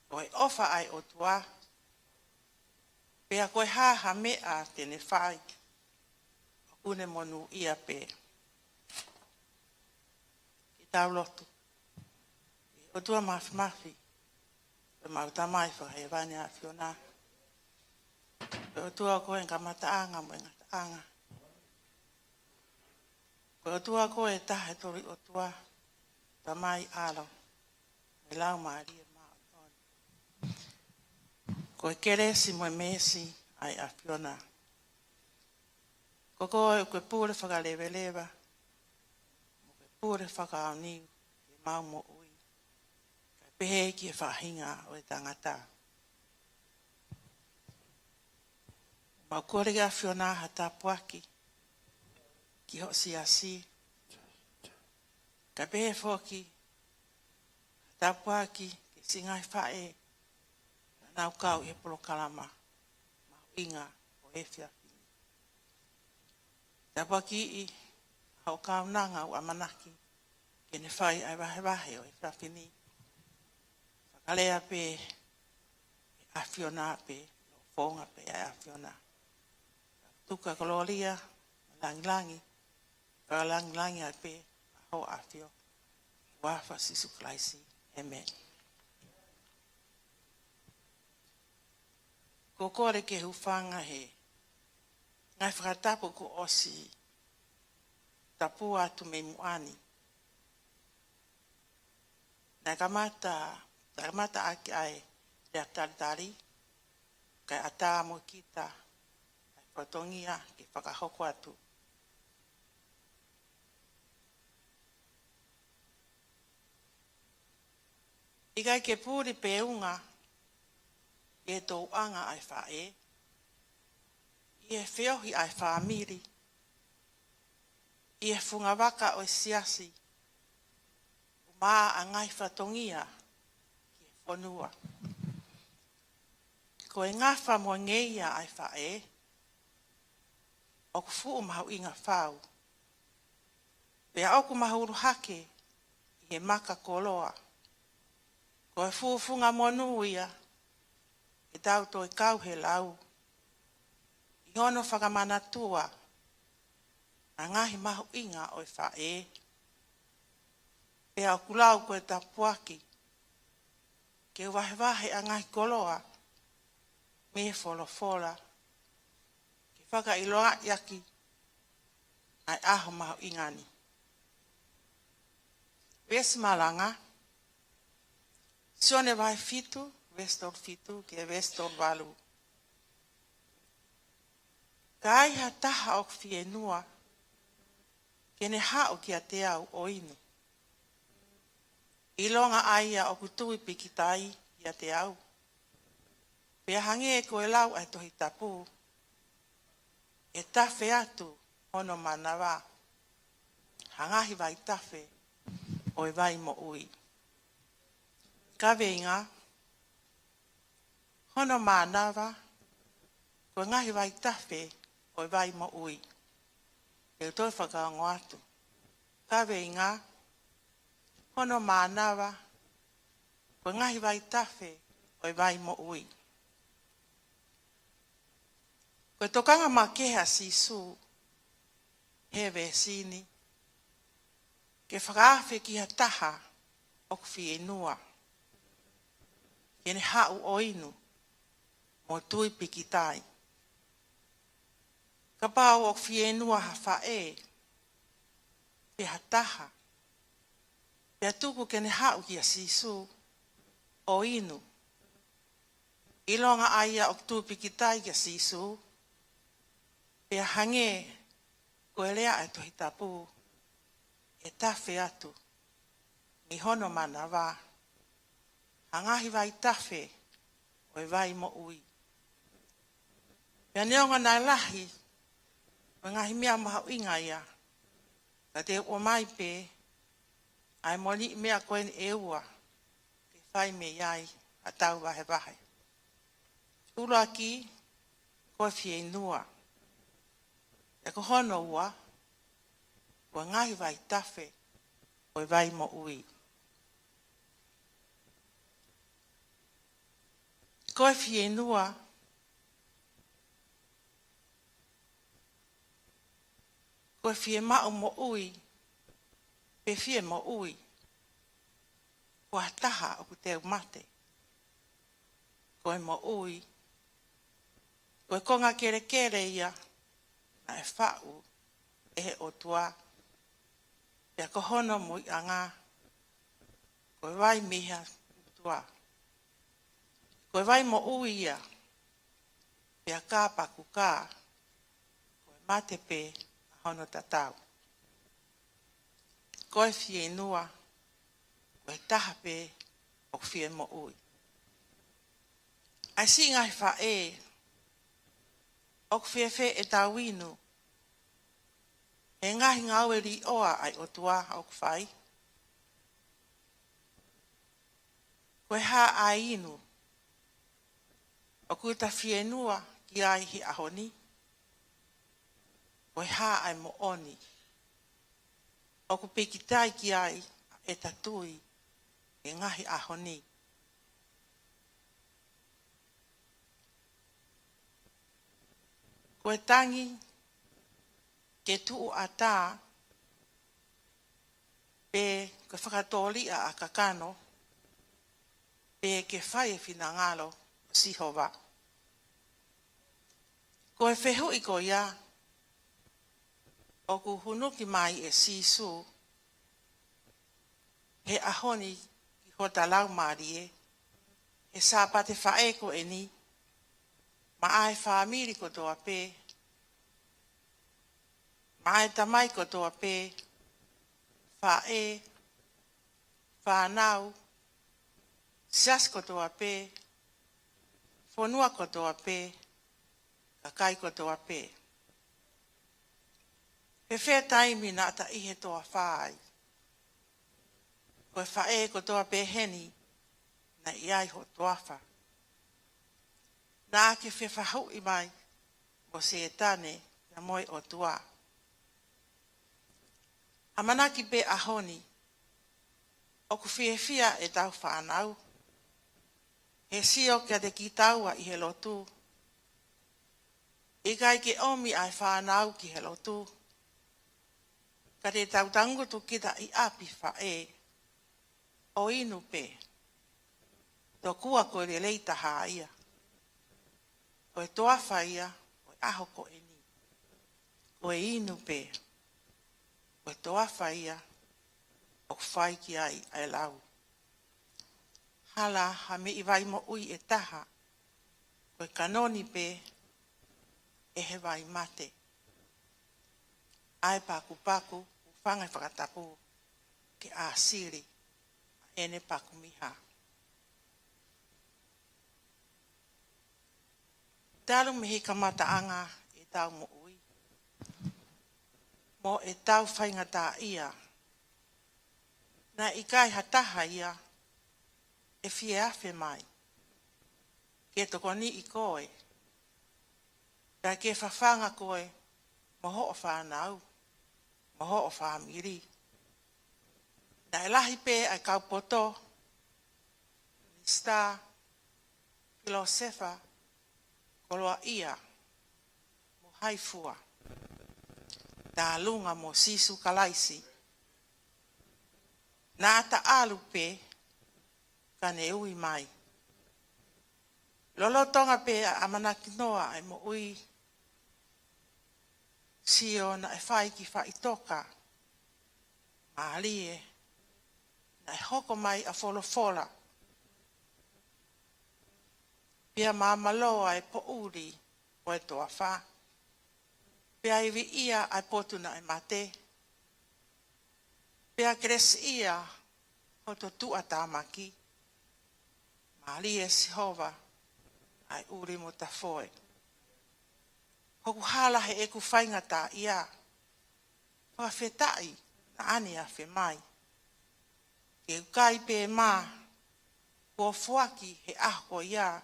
Ko e ʻofa ʻa e ʻOtua, pea ko e hā ha meʻa te ne fai, ʻoku ne monūʻia pē. Ke tau lotu. ʻOtua Māfimafi, ko ʻemau Tamai Fakahēvani ʻa e ʻAfiona, ko e ʻOtua ko e kamataʻanga mo e ngataʻanga. Ko e ʻOtua ko e taha ʻe tolu ʻi ʻOtua, Tamai, ʻAlo, mo e Laumālie Māʻoniʻoni. Ko e kelesi mo e meesi ʻa e ʻAfiona. Ko koe ʻoku ke pule fakaleveleva, mo ke pule fakaʻaonga ki heʻemau moʻui, kae pehē ki he faʻahinga ʻo e tangata. Mau kole ki he ʻAfiona ha tāpuaki ki hoʻo siasi, kae pehē foki ha tāpuaki ki he siʻi ngaahi faʻē naʻa nau kau ʻi he polokalama mahuʻinga ʻo e efiafi ni. Tāpuakiʻi ʻa hoʻo kaunanga ʻoku ʻamanaki ke ne fai ʻa e vahevahe ʻo e efiafi ni. Fakalea pē ʻe he ʻAfiona pē, ʻo founga pē ʻa e ʻAfiona. Tuku ʻa e kolōlia, langilangi, fakalangilangi ai pē ʻa hoʻo ʻAfio. ʻI he huafa ʻo Sīsū Kalaisi. ʻĒmeni. Ko e kole ke hūfanga he ngaahi fakatapu kuo ʻosi tapua atu mei muʻa ni. Naʻe kamata, naʻe kamata ʻaki ʻa e lea talitali, kae ʻatā mo kita ʻa e fatongia ke fakahoko atu. ʻIkai ke puli pē ʻunga ʻi he tōʻonga ʻa e faʻē, ʻi he feohi ʻa e fāmili, ʻi he fungavaka ʻo e siasi, ʻo maʻu ʻa e ngaahi fatongia ki he fonua. Ko e ngafa mo e ngeia ʻa e faʻē, ʻoku fuʻu mahuʻinga fau. Pea ʻoku mahulu hake ʻi he maka koloa. Ko e fuʻu funga monū ia ke tau toe kau he lau ʻi hono fakamanatua ʻa e ngaahi mahuʻinga ʻo e faʻē. Pea ʻoku lau ko e tāpuaki ke vahevahe ʻa e ngaahi koloa mei he folofola, fakaʻiloa ʻaki ʻa e ʻaho mahuʻinga ni. Veesi malanga, Sione vahe fitu, veesi tolu fitu ki he veesi tolu valu. Ka ai ha taha ʻoku fieinua, ke ne haʻu kiate au ʻo inu. ʻIlonga ʻa ia ʻoku tui pikitai kiate au. Pea hangē ko e lau ʻa e Tohi Tapu, ʻe tafe atu hono mānava ha ngaahi vaitafe ʻo e vai moʻui. Kaveinga, hono mānava ko e ngaahi vaitafe ʻo e vai moʻui. Te u toe fakaongo atu. Kaveinga, hono mānava ko e ngaahi vaitafe ʻo e vai moʻui. Ko e tokanga makehe ʻa Sīsū he veesi ni ke fakaafe ki ha taha ʻoku fieinua, ke ne haʻu ʻo inu mo tui pikitai. Kapau ʻoku fieinua ha faʻē pe ha taha, pea tuku ke ne haʻu kia Sīsū ʻo inu, ʻilonga ʻa ia ʻoku tui pikitai kia Sīsū, pea hangē ko e lea ʻa e Tohi Tapu, ʻe tafe atu mei hono mānava ha ngaahi vaitafe ʻo e vai moʻui. Pea neongo naʻe lahi mo e ngaahi meʻa mahuʻinga ia, ka te u ʻomai pē ʻa e moni meʻa ko eni ʻe ua ke fai mei ai ʻa e tau vahevahe. ʻUluaki, ko e fieinua. Pea ko hono ua, ko e ngaahi vaitafe ʻo e vai moʻui. Ko e fieinua, ko e fiemaʻu moʻui, pe fie moʻui, ko ha taha ʻoku teu mate. Ko e moʻui, ko e konga kelekele ia naʻe faʻu ʻe he ʻOtua, pea ko hono moʻuiʻanga, ko e vai mei he ʻOtua. Ko e vai moʻui ia, pea kapau ʻoku kā, ko e mate pē ʻa hono tatau. Ko e fieinua, ko e taha pē ʻoku fie moʻui. ʻA e siʻi ngaahi faʻē, ʻoku fēfē ʻetau inu he ngaahi ngāue līʻoa ʻa e ʻOtua ʻoku fai? Ko e hā ʻa e inu ʻoku ta fieinua ki ai he ʻaho ni? Ko e hā ʻa e moʻoni ʻoku pikitai ki ai ʻeta tui he ngaahi ʻaho ni? Ko e tangi ke tuʻu ʻatā, pe ke fakatōliʻa ʻa kakano, pe ke fai e finangalo ʻo Sihova? Ko e fehuʻi ko ia ʻoku hunuki mai ʻe Sīsū he ʻaho ni ki hota laumālie he Sāpate Faʻē ko eni, maʻa e fāmili kotoa pē, maʻa e tamai kotoa pē, faʻē, fānau, siasi kotoa pē, fonua kotoa pē, kakai kotoa pē. He fē taimi naʻa ta ʻi he toafa ai? Ko e faʻē kotoa pē heni naʻe ʻi ai ho toafa. Naʻa ke fefaʻuhi mai mo Sētane pea mo e ʻOtua. ʻAmanaki pē ʻaho ni ʻoku fiefia ʻetau fānau he sio kiate kitaua ʻi he lotu. ʻIkai ke ʻomi ʻa e fānau ki he lotu, ka te tau tangutu kita ʻi ʻapi faʻē ʻo inu pē, tokua ko e lelei taha ia. Ko e toafa ia ʻo e ʻaho ko eni. ko e inu pē, ko e toafa ia ʻoku fai ki ai ʻa e lau. Hala ha meʻi vai moʻui ʻe taha, ko e kanoni pē ʻe he vai mate. ʻA e pakupaku, hūfanga he fakatapu, ke ʻāsili ʻa ʻene pakumiha. Talu mei he kamataʻanga ʻetau moʻui mo ʻetau faingataʻaʻia, naʻe ʻikai ha taha ia ʻe fie afe mai ke tokoniʻi koe, kae ke fafanga koe mo hoʻo fānau, mo hoʻo fāmili. Naʻe lahi pē ʻa e kau poto, minisitā, filōsefa, koloaʻia, mo haifua, tālunga mo Sīsū Kalaisi. Naʻa ta ʻalu pē, ka ne ui mai. Lolotonga pē ʻa e ʻamanaki noa ʻa e moʻui, sio naʻe fai ki faʻitoka. Mālie, naʻe hoko mai ʻa Folofola. Pea māmāloa e poʻuli ʻo e toafa. Pea iviʻia ʻa e potu naʻe mate. Pea kelesiʻia hoto tuʻutāmaki. Mālie Sihova ʻa e ʻuli mo tafoe. Hoku hala heʻeku faingataʻaʻia. Fakafetaʻi naʻa ne afe mai. Ke u kai pē mā, kuo foaki he ʻaho ko ia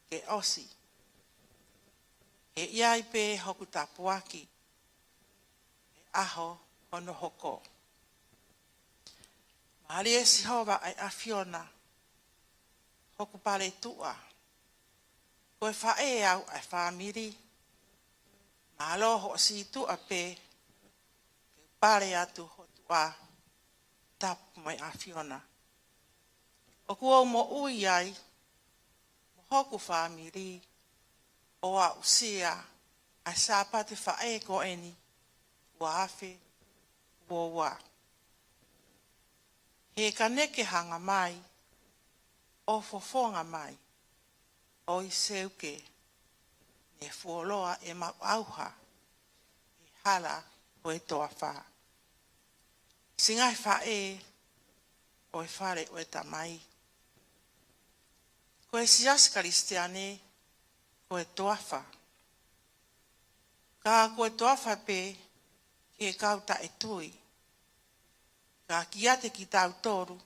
ke ʻosi. He ʻi ai pē hoku tāpuaki he ʻaho hono hoko. Mālie Sihova ʻa e ʻAfiona, hoku paletuʻa. Ko e faʻē au ʻa e fāmili. Mālō hoʻo sītuʻa pē ke u pale atu ho tuʻa, tapu mo e ʻAfiona. ʻOku ou moʻui ai mo hoku fāmili ʻo aʻusia ʻa e Sāpate Faʻē ko eni, ua afe ua ua. He ka ne ke hanga mai ʻo fofonga mai, ʻoi Seuke, ne fuoloa ʻemau ʻauha he hala ʻo e toafa. Siʻi ngaahi faʻē ʻo e fale ʻo e Tamai. Ko e Siasi Kalisitiane, ko e toafa. Ka ko e toafa pē ki he kau taʻetui. Ka kiate kitautolu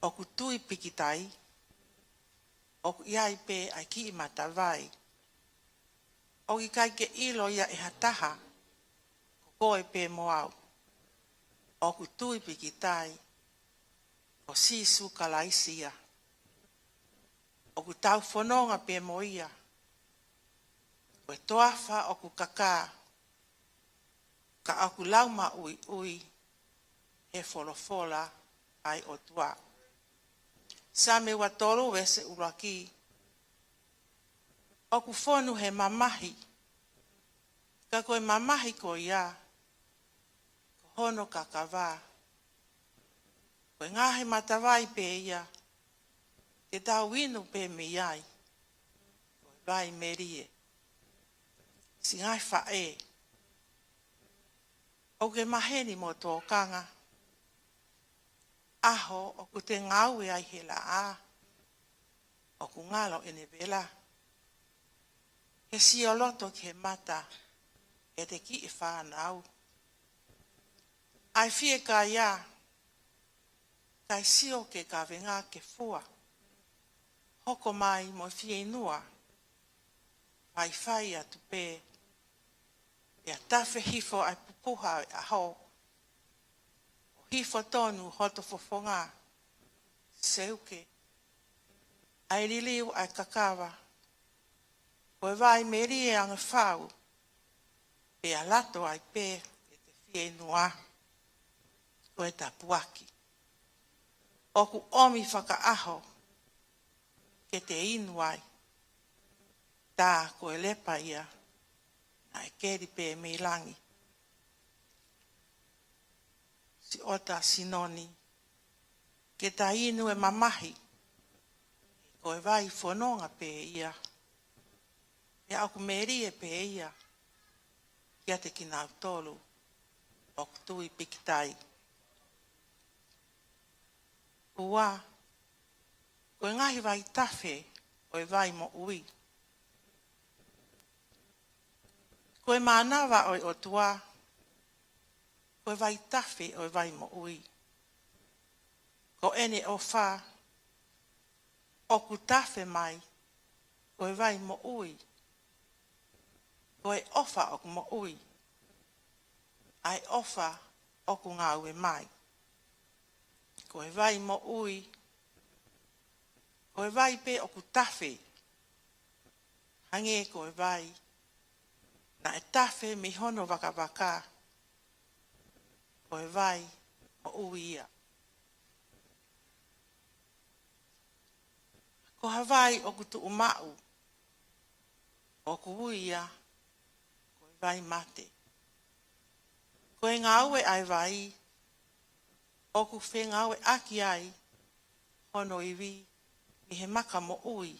ʻoku tui pikitai, ʻoku ʻi ai pē ʻa e kiʻi matavai. ʻOku ʻikai ke ʻilo ia ʻe ha taha, ko koe pē mo au. ʻOku tui pikitai, ko Sīsū Kalaisi ia. ʻOku tau fononga pē mo ia. Ko e toafa ʻoku kakā, ka ʻoku lau maʻuiʻui he Folofola ʻa e ʻOtua. Saame ua tolu veesi ʻuluaki. ʻOku fonu he mamahi, ka ko e mamahi ko ia, ko hono kakava. Ko e ngaahi matavai pē ia, te tau inu pē mei ai, ko e vai melie. Siʻi ngaahi faʻē, ʻoku ke maheni mo tōkanga, ʻaho ʻoku te ngāue ai he laʻā, ʻoku ngalo ʻene vela. He sio loto ki he mata ʻete kiʻi fānau. ʻAi fiekaia, kae sio ki he kavenga ke fua. Hoko mai mo fieinua. Faifai atu pē, pea tafe hifo ʻa e pupuha ʻo e ʻaho. ʻO hifo tonu hoto fofonga, Seuke. ʻAi liliu ʻa e kakava. Ko e vai melie ange fau, pea lato ai pē ʻete fieinua. Ko e tāpuaki ʻoku ʻomi fakaʻaho ke te inu ai. Tā ko e lepa ia naʻe keli pē mei langi. Siʻota Sinoni, ke ta inu e mamahi, ko e vai fononga pē ia, pea ʻoku melie pē ia kiate kinautolu ʻoku tui pikitai. Ua, ko e ngaahi vaitafe ʻo e vai moʻui. Ko e mānava ʻo e ʻOtua, ko e vaitafe ʻo e vai moʻui. Ko ʻene ʻofa ʻoku tafe mai, ko e vai moʻui. Ko e ʻofa ʻoku moʻui, ʻa e ʻofa ʻoku ngāue mai. Ko e vai moʻui, ko e vai pē ʻoku tafe, hangē ko e vai naʻe tafe mei hono vakavaka, ko e vai moʻui ia. Ko ha vai ʻoku tuʻumaʻu, ʻoku ui ia ko e vai mate. Ko e ngāue ʻa e vai, ʻoku fengāueʻaki ai hono ivi mei he maka moʻui.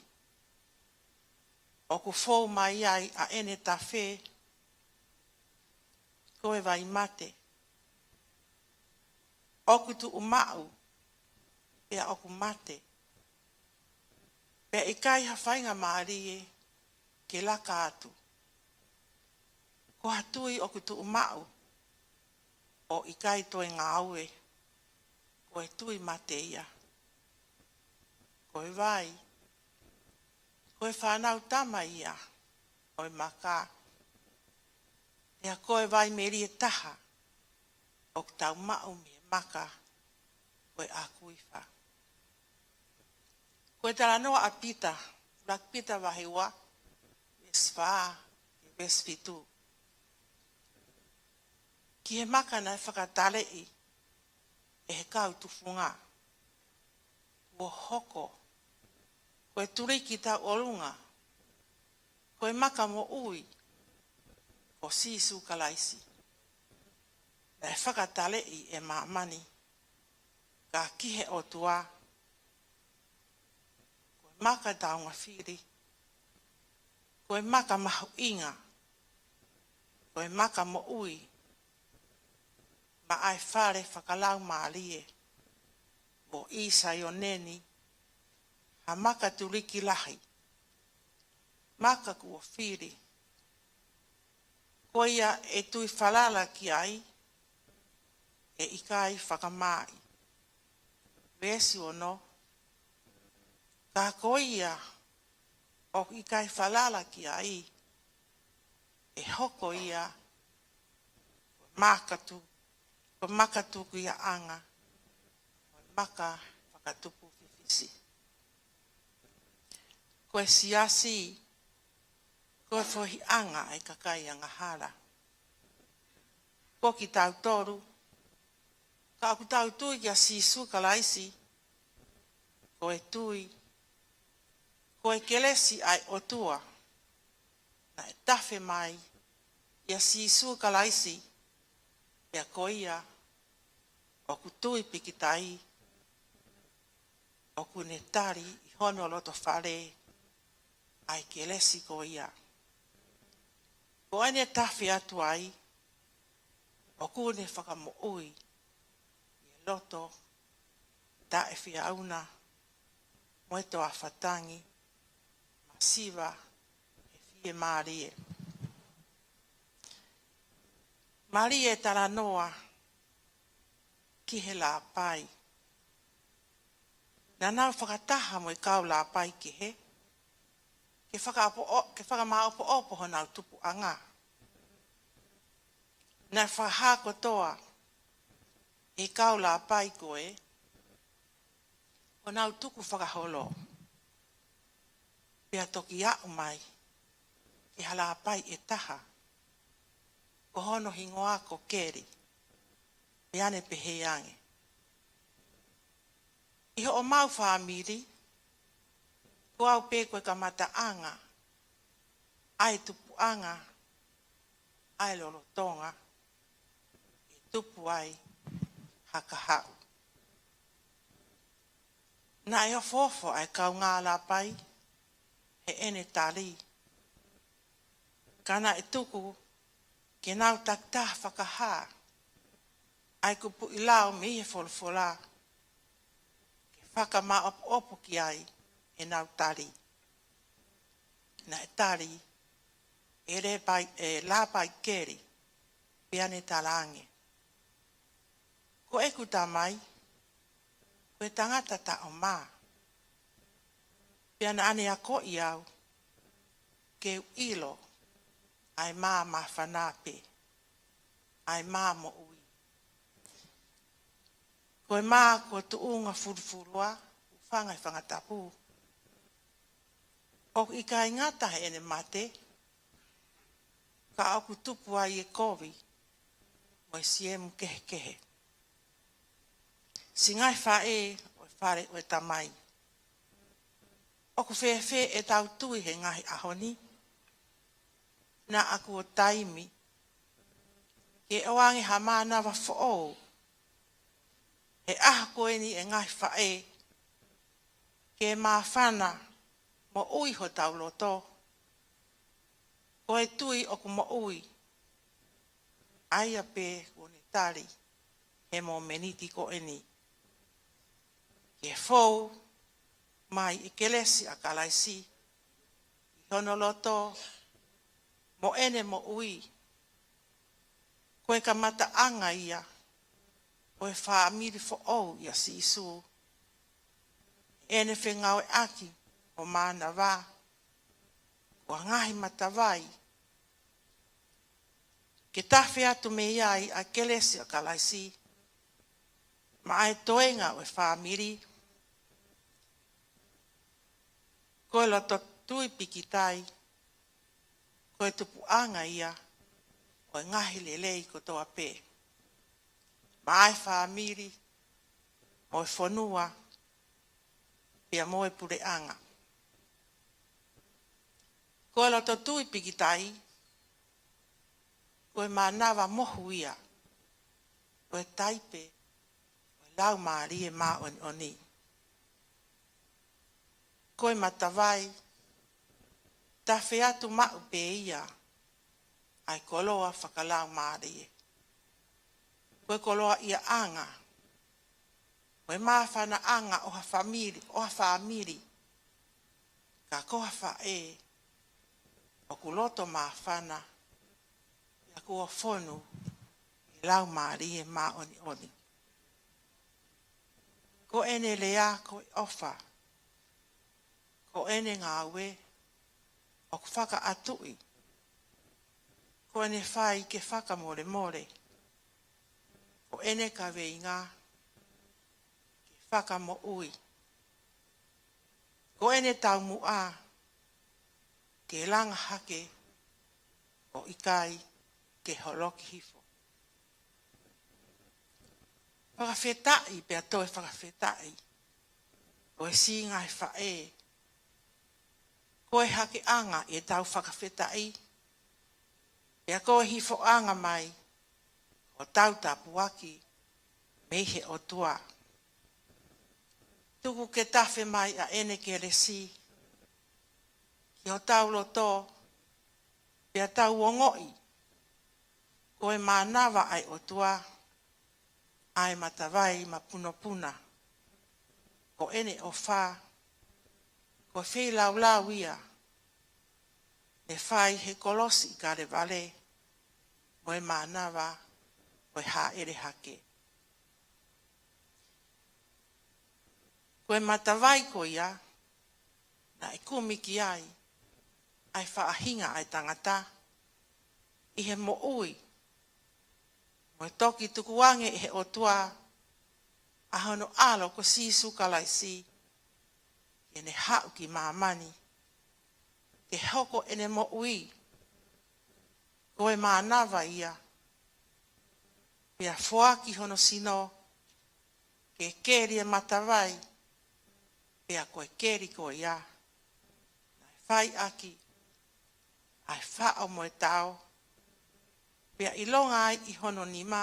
ʻOku fou mai ai ʻa ʻene tafe, ko e vai mate. ʻOku tuʻumaʻu, pea ʻoku mate. Pea ʻikai ha faingamālie ke laka atu. Ko ha tui ʻoku tuʻumaʻu, ʻo ʻikai toe ngāue, ko e tui mate ia. Ko e vai, ko e fānau tama ia ʻo e maka, pea ko e vai melie taha ʻoku tau maʻu mei he maka ko e ʻAkuifa. Ko e talanoa ʻa Pita, ʻuluaki Pita vahe ua, veesi fā ki he veesi fitu. Ki he maka naʻe fakataleʻi ʻe he kau tufunga, kuo hoko ko e tuliki tauʻolunga, ko e maka moʻui, ko Sīsū Kalaisi. Naʻe fakataleʻi ʻe māmani, ka ki he ʻOtua, ko e maka taungafili, ko e maka mahuʻinga, ko e maka moʻui, maʻa e fale fakalaumālie, mo ʻi Saione ni, ha maka tuliki lahi, maka kuo fili, ko ia ʻe tui falala ki ai, ʻe ʻikai fakamāʻi. Veesi ono, ka ko ia ʻoku ʻikai falala ki ai, ʻe hoko ia ko e maka tu-, ko e maka tukuiaʻanga, ko e maka fakatupu fifisi. Ko e siasi, ko e fohiʻanga ʻa e kakai angahala. Ko kitautolu, ka ʻoku tau tui kia Sīsū Kalaisi, ko e tui, ko e kelesi ʻa e ʻOtua, naʻe tafe mai ʻia Sīsū Kalaisi, pea ko ia ʻoku tui pikitai, ʻoku ne tali ʻi hono loto fale ʻa e kelesi ko ia. Ko ʻene tafe atu ai, ʻoku ne fakamoʻui ʻi he loto taʻefiauna mo e toafa tangi, masiva he fiemālie. Mālie e talanoa ki he lāpai. Naʻa nau fakataha mo e kau lāpai kehe, ke fakaʻopo-, ke fakamāʻopoʻopo honau tupuʻanga. Naʻe fakahā kotoa ʻe he kau lāpai ko ē honau tukufakaholo. Pea toki aʻu mai ki ha lāpai ʻe taha, ko hono hingoa ko Keli, pea ne pehē ange: ʻI hoʻomau fāmili, ko au pē ko e kamataʻanga ʻa e tupuʻanga ʻa e lolotonga ʻe tupu ai ha kahaʻu. Naʻe ofoofo ʻa e kaungā Lāpai heʻene tali, ka naʻe tuku ke nau takitaha fakahā ʻa e kupuʻi lao mei he folofola ke fakamaʻopoʻopo ki ai ʻenau tali. Naʻe tali ʻe Lāpai, ʻe Lāpai Keli, pea ne talaange, Ko ʻeku tamai, ko e tangata taʻo mā. Pea naʻa ne akoʻi au ke u ʻilo ʻa e mā māfana pē, ʻa e mā moʻui. Ko e mā kuo tuʻunga fulufulua, hūfanga he fanga tapu. ʻOku ʻikai ngata heʻene mate, ka ʻoku tupu ai e kovi mo e siemu kehekehe. Siʻi ngaahi faʻē ʻo e fale ʻo e Tamai, ʻoku fēfē ʻetau tui he ngaahi ʻaho ni? Naʻa kuo taimi ke ʻoange ha mānava foʻou he ʻaho ko eni ʻe ngaahi faʻē, ke māfana moʻui hotau loto. Ko e tui ʻoku moʻui, ʻa ia pē kuo ne tali he momeniti ko eni. Ke fou mai e kelesi ʻa Kalaisi ʻi hono loto mo ʻene moʻui, ko e kamataʻanga ia ʻo e fāmili foʻou ʻia Sīsū. ʻEne fengāueʻaki ʻo mānava, ko e ngaahi matavai ke tafe atu mei ai ʻa e kelesi ʻa Kalaisi maʻa e toenga ʻo e fāmili. Ko e loto tui pikitai, ko e tupuʻanga ia ʻo e ngaahi lelei kotoa pē maʻa e fāmili, mo e fonua, pea mo e puleʻanga. Ko e loto tui pikitai, ko e mānava mohu ia ʻo e taipe ʻo e Laumālie Māʻoniʻoni. Ko e matavai tafe atu maʻu pē ia ʻa e koloa fakalaumālie. Ko e koloaʻiaʻanga, ko e māfanaʻanga ʻo ha fāmili, ʻo ha fāmili. Ka ko ha faʻē ʻoku loto māfana, pea kuo fonu ʻi he Laumālie Māʻoniʻoni. Ko ʻene lea ko e ʻofa, ko ʻene ngāue ʻoku fakaʻatuʻi, ko ʻene fai ke fakamolemole, ko ʻene kaveinga ke fakamoʻui, ko ʻene taumuʻa ke langa hake ʻo ʻikai ke holoki hifo. Fakafetaʻi pea toe fakafetaʻi, ko e siʻi ngaahi faʻē. Ko e hakeʻanga ʻetau fakafetaʻi, pea ko e hifoʻanga mai hotau tāpuaki mei he ʻOtua. Tuku ke tafe mai ʻa ʻene kelesi ki hotau loto, pea tau ongoʻi ko e mānava ʻa e ʻOtua, ʻa e matavai mapunopuna. Ko ʻene ʻofa, ko e feilaulau ia ne fai he kolosi ʻi Kalevale, mo e mānava ʻo e hāʻele hake. Ko e matavai ko ia naʻe kumi ki ai ʻa e faʻahinga ʻa e tangata ʻi he moʻui, mo e toki tukuange ʻe he ʻOtua ʻa hono ʻAlo ko Sīsū Kalaisi ke ne haʻu ki māmani, ke hoko ʻene moʻui ko e mānava ia, pea foaki hono sino ke keli e matavai, pea ko e keli ko ia naʻe fai ʻaki ʻa e faʻo mo e tao, Pea ʻilonga ai ʻi hono nima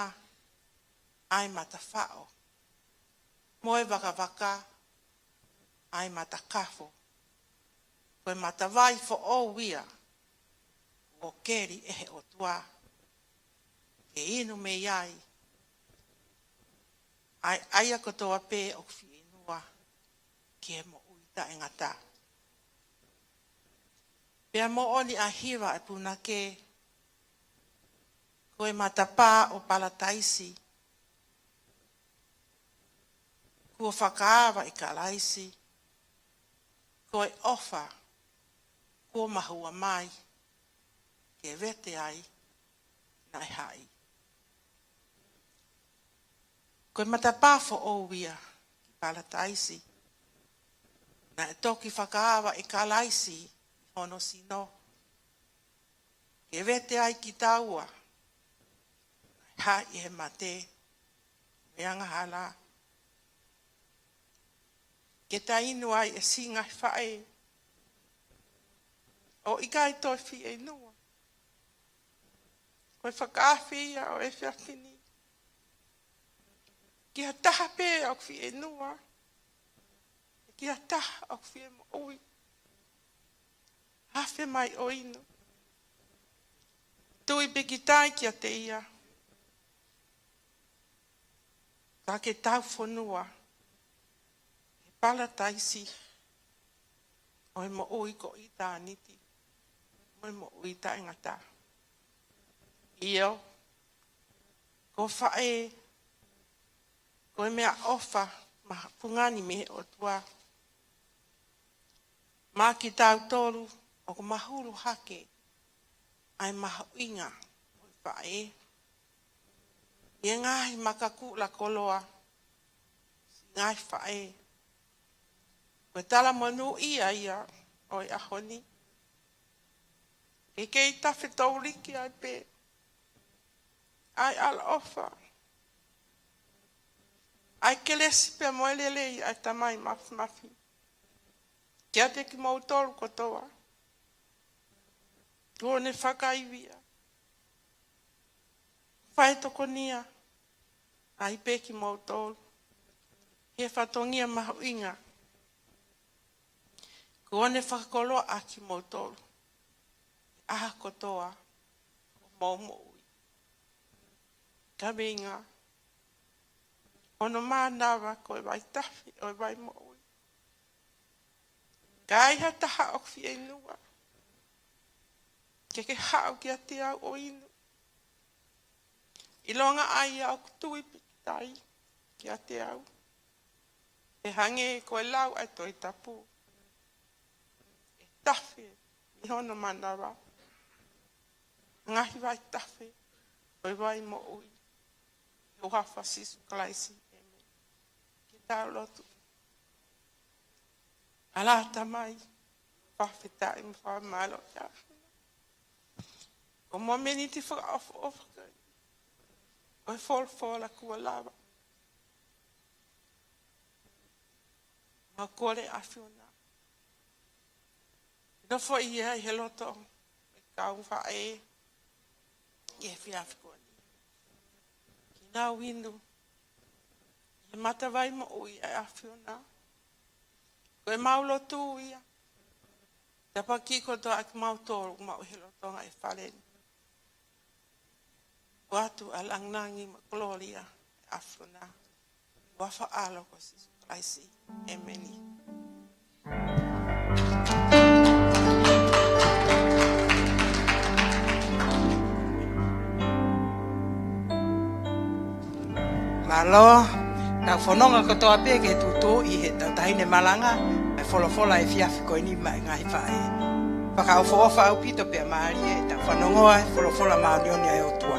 ʻa e matafaʻo, mo e vakavaka ʻa e matakafo, ko e matavai foʻou ia kuo keli ʻe he ʻOtua, ke inu mei ai ʻa e ʻaia kotoa pē ʻoku fieinua ki he moʻui taʻengata. Pea moʻoni ʻa e hiva ʻa e punake, ko e matapā ʻo Palataisi kuo fakaava ʻe Kalaisi, ko e ʻofa kuo mahua mai, ke vete ai naʻe haʻi. Ko e matapā foʻou ia ki Palataisi, naʻe toki fakaava ʻe Kalaisi ʻi hono sino, ke vete ai kitaua naʻe haʻi ʻe he mate mo e angahala, ke ta inu ai ʻe siʻi ngaahi faʻē ʻoku ʻikai toe fieinua. Ko e fakaafe ia ʻo e efiafi ni ki ha taha pē ʻoku fieinua, ki ha taha ʻoku fie moʻui. Afe mai ʻo inu. Tui pē kita kiate ia, ka ke tau fonua he Palataisi ʻo e moʻui ko ʻitāniti mo e moʻui taʻengata. ʻIo, ko e faʻē, ko e meʻaʻofa mafungani mei he ʻOtua maʻa kitautolu ʻoku mahulu hake ʻa e mahuʻinga ʻo e faʻē ʻi he ngaahi makakula koloa, siʻi ngaahi faʻē. Ko e talamonūʻia ia ʻo e ʻaho ni, ke kei tafe touliki ai pē ʻa e ʻaloʻofa, ʻa e kelesi pea mo e lelei ʻa e Tamai Mafimafi kiate kimoutolu kotoa. Kuo ne fakaivia, faitokonia ai pē kimoutolu he fatongia mahuʻinga. Kuo ne fakakoloa ʻa kimoutolu he ʻaho kotoa ʻo homou moʻui. Ka meinga hono mānava ko e vaitafe ʻo e vai moʻui. Ka ai ha taha ʻoku fieinua, ke ke haʻu kiate au ʻo inu. ʻIlonga ʻa ia ʻoku tui pīkitai kiate au, ʻe hangē ko e lau ʻa e Tohi Tapu, ʻe tafe ʻi hono mānava ngaahi vaitafe ʻo e vai moʻui. ʻI he huafa ʻo Sīsū Kalaisi, ʻēmeni. Ke tau lotu. ʻAlā Tamai, fakafetaʻi mo fakamālō ʻi he ʻaho ni. Ko e mōmeniti fakaʻofoʻofa ko eni ʻo e folofola kuo lava. Mau kole ʻAfiona ke nofo ia ʻi he loto ʻo e kau faʻē ʻi he efiafi ko eni, ke nau inu ʻi he matavai moʻui ʻa e ʻAfiona. Ko ʻemau lotu ia, tāpuakiʻi kotoa ʻa kimautolu ʻoku mau ʻi he lotolotonga ʻo e fale ni. ʻOatu ʻa e lāngilangi mo e kolōlia ʻa e ʻAfiona. ʻI he huafa ʻo ho ʻAlo ko Sīsū Kalaisi, ʻēmeni. Mālō, tau fononga kotoa pē ki he tuʻutuʻuni ʻa ʻetau taʻahine malanga ʻa e folofola efiafi ko eni maʻa e ngaahi faʻē. Fakaʻofoʻofa ʻaupito pea mālie ʻetau fanongoa e folofola māʻoniʻoni ʻa e ʻOtua.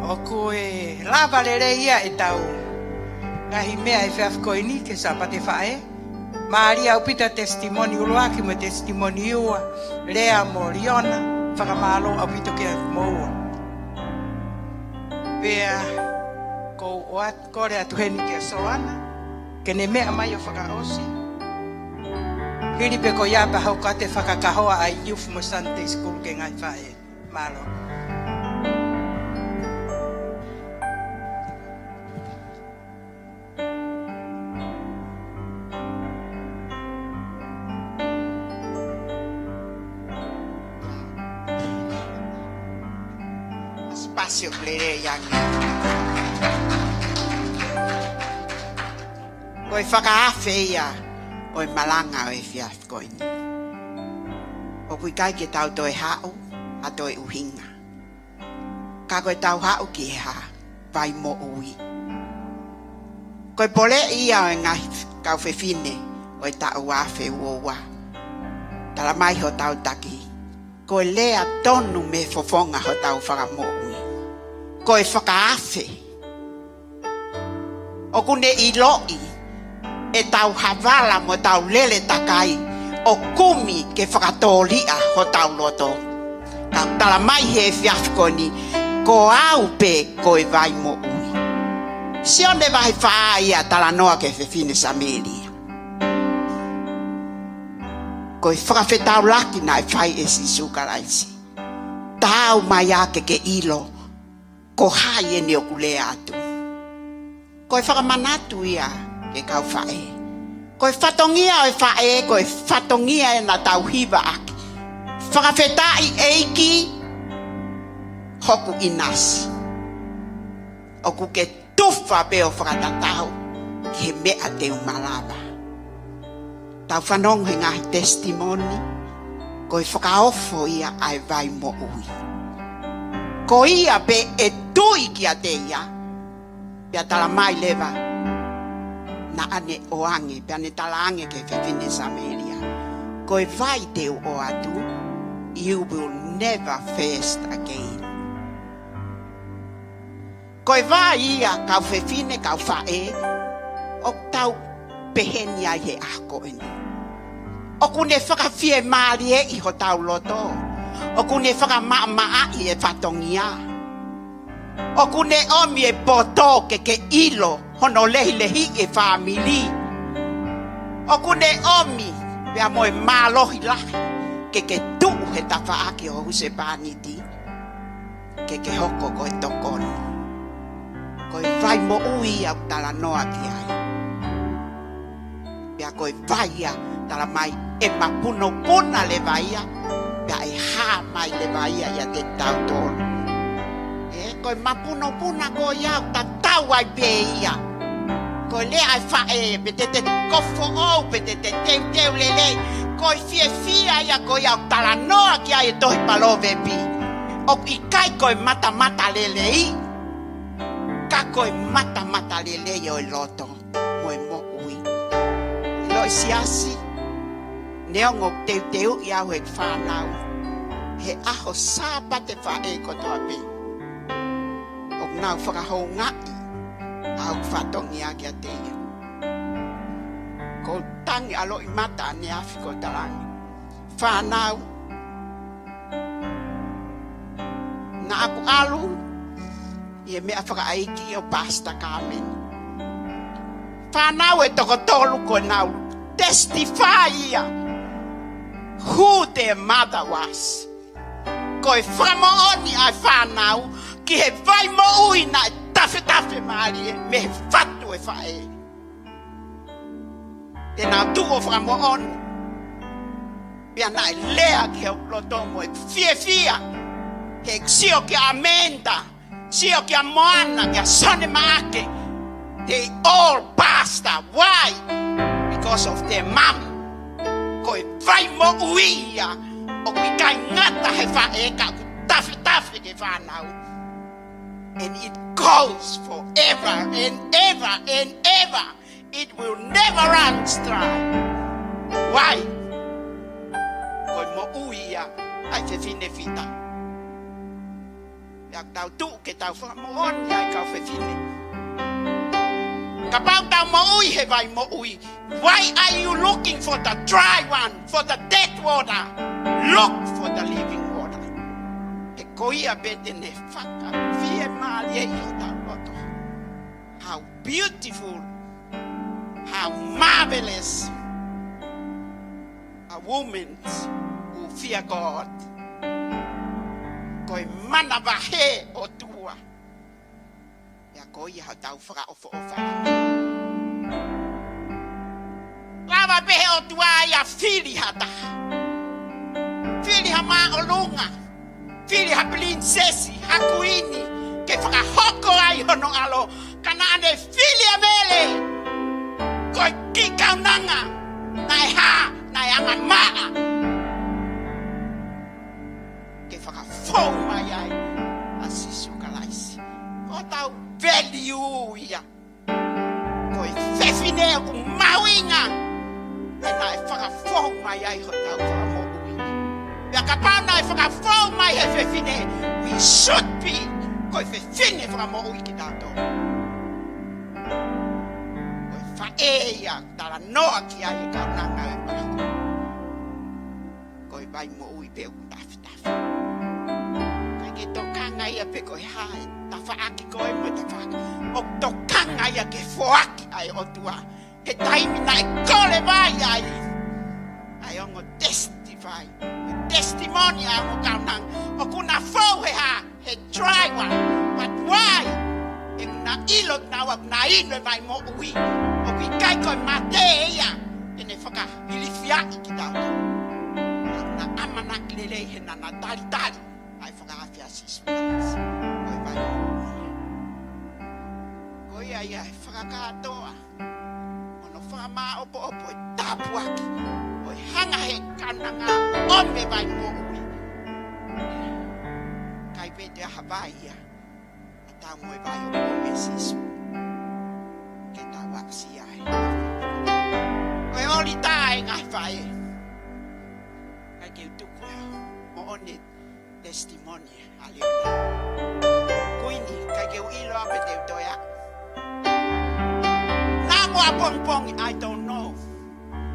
ʻOku lava lelei ia ʻetau ngaahi meʻa efiafi ko eni ki he Sāpate Faʻē. Mālie ʻaupito e testimony ʻuluaki mo e testimony ua, Lea mo Liona, fakamālō ʻaupito kiate kimoua. Pea ʻoku ou ʻoatu, kole atu heni kia Soana ke ne meʻa mai ʻo fakaʻosi. Hili pē ko ia pea hoko atu e fakakahoa ʻa e youth mo e Sunday School ki he ngaahi faʻē. Mālō. Pasi ʻoku lelei ange. Ko e fakaafe ia ʻo e malanga ʻo e efiafi ko eni. ʻOku ʻikai ke tau toe haʻu ʻa toe ʻuhinga. Ka ko e tau haʻu ki he hā? Vai moʻui. Ko e poleʻi ia ʻo e ngaahi kau fefine ʻo e taʻu ua afe ua ua. Tala mai hotau taki, ko e lea tonu mei he fofonga hotau fakamoʻui. Ko e fakaafe. ʻOku ne ʻiloʻi ʻetau havala mo ʻetau lele takai ʻo kumi ke fakatōliʻa hotau loto. Ka tala mai he efiafi ko eni, ko au pē ko e vai moʻui. Sione vahe fā ia talanoa ki he fefine Samēlia. Ko e fakafetaulaki naʻe fai ʻe Sīsū Kalaisi. Taau mai ā ke ke ʻilo ko hai eni ʻoku lea atu. Ko e fakamanatu ia ki he kau faʻē. Ko e fatongia ʻo e faʻē, ko e fatongia ʻena tau hiva ʻaki. Fakafetaʻi ʻEiki, hoku ʻinasi. ʻOku ke tufa pē ʻo fakatatau ki he meʻa te u malava. Tau fanongo he ngaahi testimony, ko e fakaofo ia ʻa e vai moʻui. Ko ia pē ʻe tui kiate ia, pea tala mai leva, naʻa ne ʻoange, pea ne talaange ki he fefine Samēlia, ko e vai te u ʻoatu, you will never thirst again. Ko e vai ia kau fefine, kau faʻē, ʻoku tau pehē ni ai he ʻaho ko eni. ʻOku ne fakafiemālieʻi hotau loto. ʻOku ne fakamaʻamaʻaʻi e fatongia. ʻOku ne ʻomi e poto ke ke ʻilo hono lehilehiʻi e fāmili. ʻOku ne ʻomi pea mo e mālohi lahi ke ke tuʻu he tafaʻaki ʻo e husepāniti. Ke ke hoko ko e tokoni. Ko e vai moʻui ia ʻoku talanoa ki ai. Pea ko e vai ia tala mai ʻe mapunopuna leva ia, pea ʻe hā mai leva ia ʻiate kitautolu. ʻE, ko e mapunopuna ko ia ʻoku tatau ai pē ia. Ko e lea ʻa e faʻē, pe te te kofoʻou, pe te te teuteu lelei. Ko e fiefia ia ko ia ʻoku talanoa ki ai e tohi Palōvepi. ʻOku ʻikai ko e matamata lelei, ka ko e matamata lelei ʻo e loto mo e moʻui. ʻIloʻi siasi, neongo ʻoku teuteuʻi au he fānau, he ʻaho Sāpate faʻē kotoa pē ʻoku nau fakahoungaʻi ʻa hoku fatongia kiate ia. Ko u tangi ʻa loʻimata ʻaneafi ko u talaange, fānau, naʻa ku ʻalu ʻi he meʻa fakaʻeiki ʻo Pastor Carmen. Fānau ʻe toko tolu ko ʻenau testify ia who their mother was. Ko e fakamoʻoni ʻa e fānau ki he vai moʻui naʻe tafetafe mālie mei he fatu e faʻē. Te nau tuʻu ʻo fakamoʻoni. Pea naʻe lea ki he loto mo e fiefia. He sio kia Amanda, sio kia Moana, kia Sone Maake. They all pastor. Why? Because of their mom. Ko e vai moʻui ia ʻoku ʻikai ngata he faʻē ka ʻoku tafetafe ki he fānau. And it goes forever and ever and ever. It will never run dry. Why? Ko e moʻui ia ʻa e fefine fita. Pea tau tuʻu ke tau fakamoʻoni ai kau fefine. Kapau tau moʻui he vai moʻui, why are you looking for the dry one, for the dead water? Look for the living water. He ko ia pē te ne fakafiemālieʻi hotau loto. How beautiful, how marvelous are women who fear God. Ko e manavahē ʻOtua. Pea ko ia hotau fakaʻofoʻofa. Lava pē he ʻOtua ia fili ha taha. Fili ha māʻolunga. fili ha pilinisesi, ha kuini, ke fakahoko ai hono ʻAlo. Ka naʻa ne fili ʻa Mele, ko e kiʻi kaunanga naʻe hā, naʻe angamaʻa, ke fakafou mai ai ʻa Sīsū Kalaisi. Ko hotau value ia. Ko e fefine ʻoku mahuʻinga, he naʻe fakafou mai ai hotau fakamoʻui. Pea kapau naʻe fakafou mai he fefine, we should be, ko e fefine fakamoʻui kitautolu. Ko e faʻē ia, talanoa ki ai e kaunanga e malanga. Ko e vai moʻui pē ʻoku tafitafi. ʻIkai ke tokanga ia pe ko e hā e tafaʻaki ko ē mo e tafaʻaki. ʻOku tokanga ia ki he foaki ʻa e ʻOtua. He taimi naʻe kole mai ai, ʻa e ongo testify, testimony ʻa e ongo kaunanga, ʻoku na fou he hā, he dry one. But why? He ʻoku na ʻilo naua ʻoku na inu e vai moʻui. ʻOku ʻikai ko e mate ia te ne fakailifiaʻi kitautolu. Ka ʻoku na ʻamanaki lelei he naʻa na talitali ʻa e fakaafe ʻa Sīsū Kalaisi. Ko e vai moʻui. Ko ia ia e fakakātoa hono fakamāʻopoʻopo e tāpuaki ʻo e hanga he kaunanga ʻo ʻomi e vai moʻui. ʻIkai pē toe ʻi ai ha vai ia ʻoku tau mo e vai ʻo ʻomi ʻe Sīsū ke tau aʻusia ai. Ko e ʻolita e ngaahi faʻē. ʻIkai ke u tuku ʻa e moʻoni testimony ʻa Liona. Kuini, ʻikai ke u ʻilo pe te u toe aʻu. Naʻa mo ʻapongipongi, I don't know.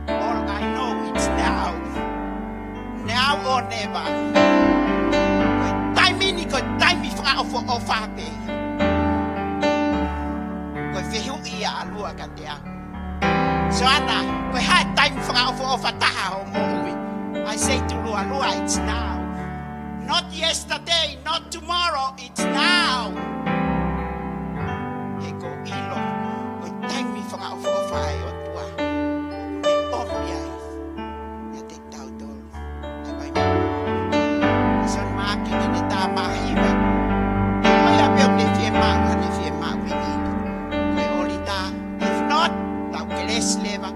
All I know it's now. Now or never. Ko e taimi ni ko e taimi fakaʻofoʻofa pē. Ko e fehuʻi ia ʻa Lua kiate au. Soana, ko e hā e taimi fakaʻofoʻofa taha hoʻo moʻui? I say to Lua, Lua, it's now. Not yesterday, not tomorrow, it's now. He ʻoku ou ʻilo, ko e taimi fakaʻofoʻofa ʻa e ʻOtua. ʻOku ne ʻomi ai kiate kitautolu. Sai mai. Son Mark ʻene tā mahiva. Ko ia pē ʻoku ne fiemaʻu, ʻa ne fiemaʻu ʻi ni. Ko e ʻolita, if not, tau kelesi leva,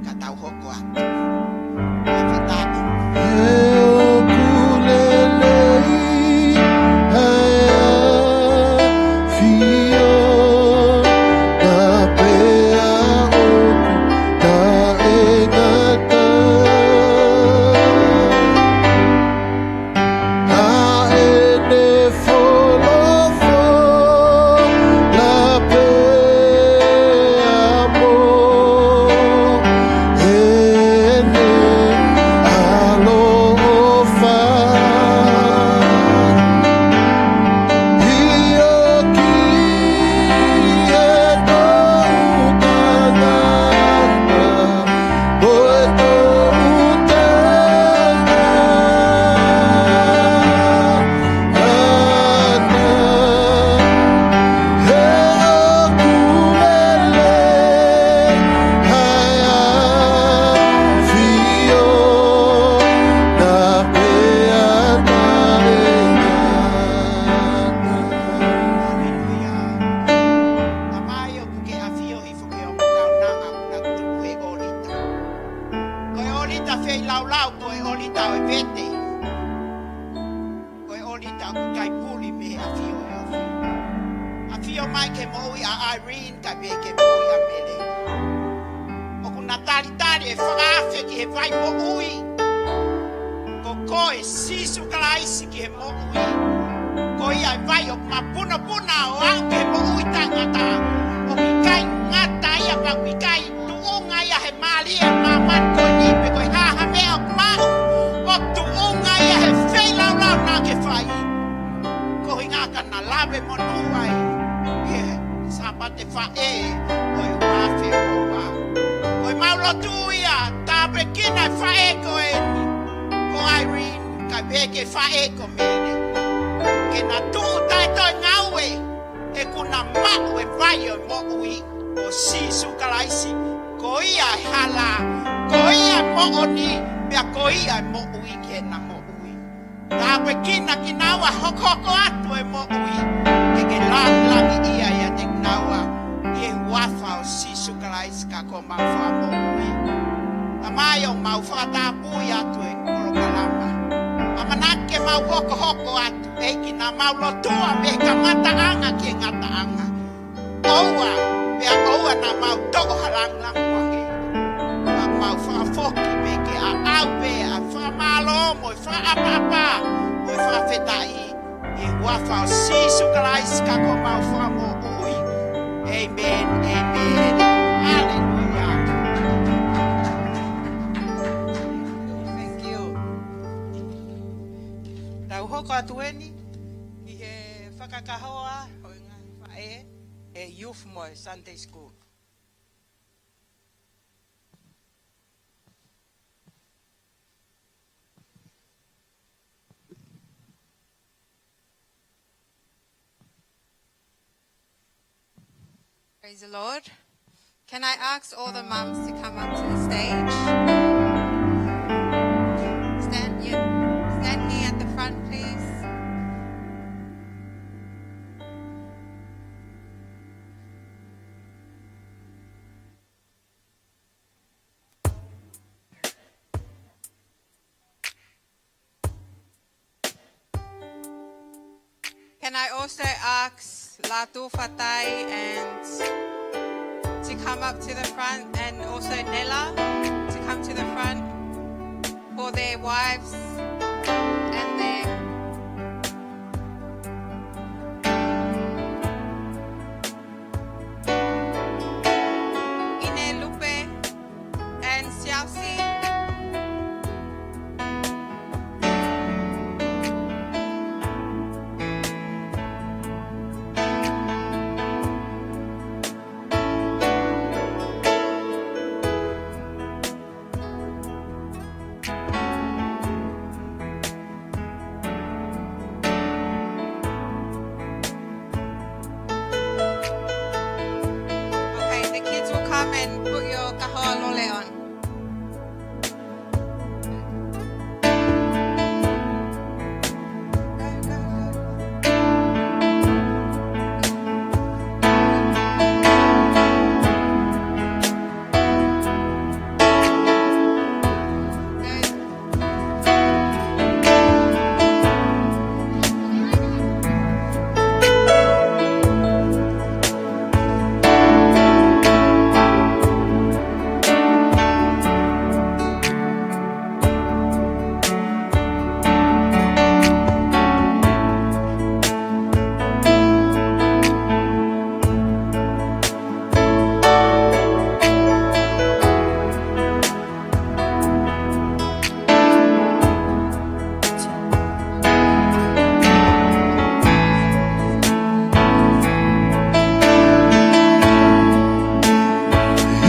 ka tau hoko atu. Fakafetaʻi. He ʻoku lelei, ʻa e ʻAfio, na pea ʻoku taʻengata. ʻA ʻene folofola pea mo ʻene ʻaloʻofa. ʻIo ki he toʻutangata, ko e toʻutangata. He ʻoku lelei, ʻa e ʻAfio, na pea taʻengata. Haleluia. Tamai, ʻoku ke ʻafio hifo ki he ongo kaunanga ʻoku na tuku he ʻolita. Ko e ʻolita feilaulau, ko e ʻolita ʻo e vete. Ko e ʻolita ʻoku ʻikai puli mei he ʻafio ʻo e ʻAfio. ʻAfio mai ki he moʻui ʻa Irene, kae pehē ki he moʻui ʻa Mele. ʻOku na talitali e fakaafe ki he vai moʻui. Ko koe, Sīsū Kalaisi ki he moʻui. Ko ia e vai ʻoku mapunopuna ʻo aʻu ki he moʻui taʻengata. ʻOku ʻikai ngata ia pea ʻoku ʻikai tuʻunga ia he mālie ʻo e māmani ko eni pe ko e hā ha meʻa ʻoku maʻu, ʻoku tuʻunga ia he feilaulau naʻa ke fai. Ko e ʻuhinga ka na lave monū ai he Sāpate Faʻē ʻo e uaafe ua. Ko e mau lotu ia, tāpuekina e faʻē ko eni, ko Irene, kae pehē ki he faʻē ko Mele. Ke na tuʻu taʻetoengaue, he kuo na maʻu e vai ʻo e moʻui ʻo Sīsū Kalaisi. Ko ia e hala, ko ia e moʻoni, pea ko ia e moʻui ke na moʻui. Tāpuekina kinaua, hokohoko atu e moʻui, ke ke langilangiʻia ʻiate kinaua, ʻi he huafa ʻo Sīsū Kalaisi ka ko homau Fakamoʻui. Tamai, ʻoku mau fakatapui atu e polokalama. ʻAmanaki ke mau hokohoko atu, ʻEiki, naʻa mau lotua mei he kamataʻanga ki he ngataʻanga. ʻOua, pea ʻoua naʻa mau toʻo ha langilangi ange. Ka mau fakafoki pē ke ʻaʻau pē ʻa e fakamālō mo e fakaʻapaʻapa mo e fakafetaʻi, ʻi he huafa ʻo Sīsū Kalaisi ka ko homau Fakamoʻui. ʻĒmeni, ʻēmeni. Haleluia. Thank you. Tau hoko atu eni ʻi he fakakahoa ʻo e ngaahi faʻē, e youth mo e Sunday school. Praise the Lord. Can I ask all the mums to come up to the stage? Stand, yeah, stand here at the front, please. Can I also ask Latu Fatai and to come up to the front, and also Nella to come to the front for their wives and their Ine Lupe and Siaosi. Okay, the kids will come and put your kahoa lole on.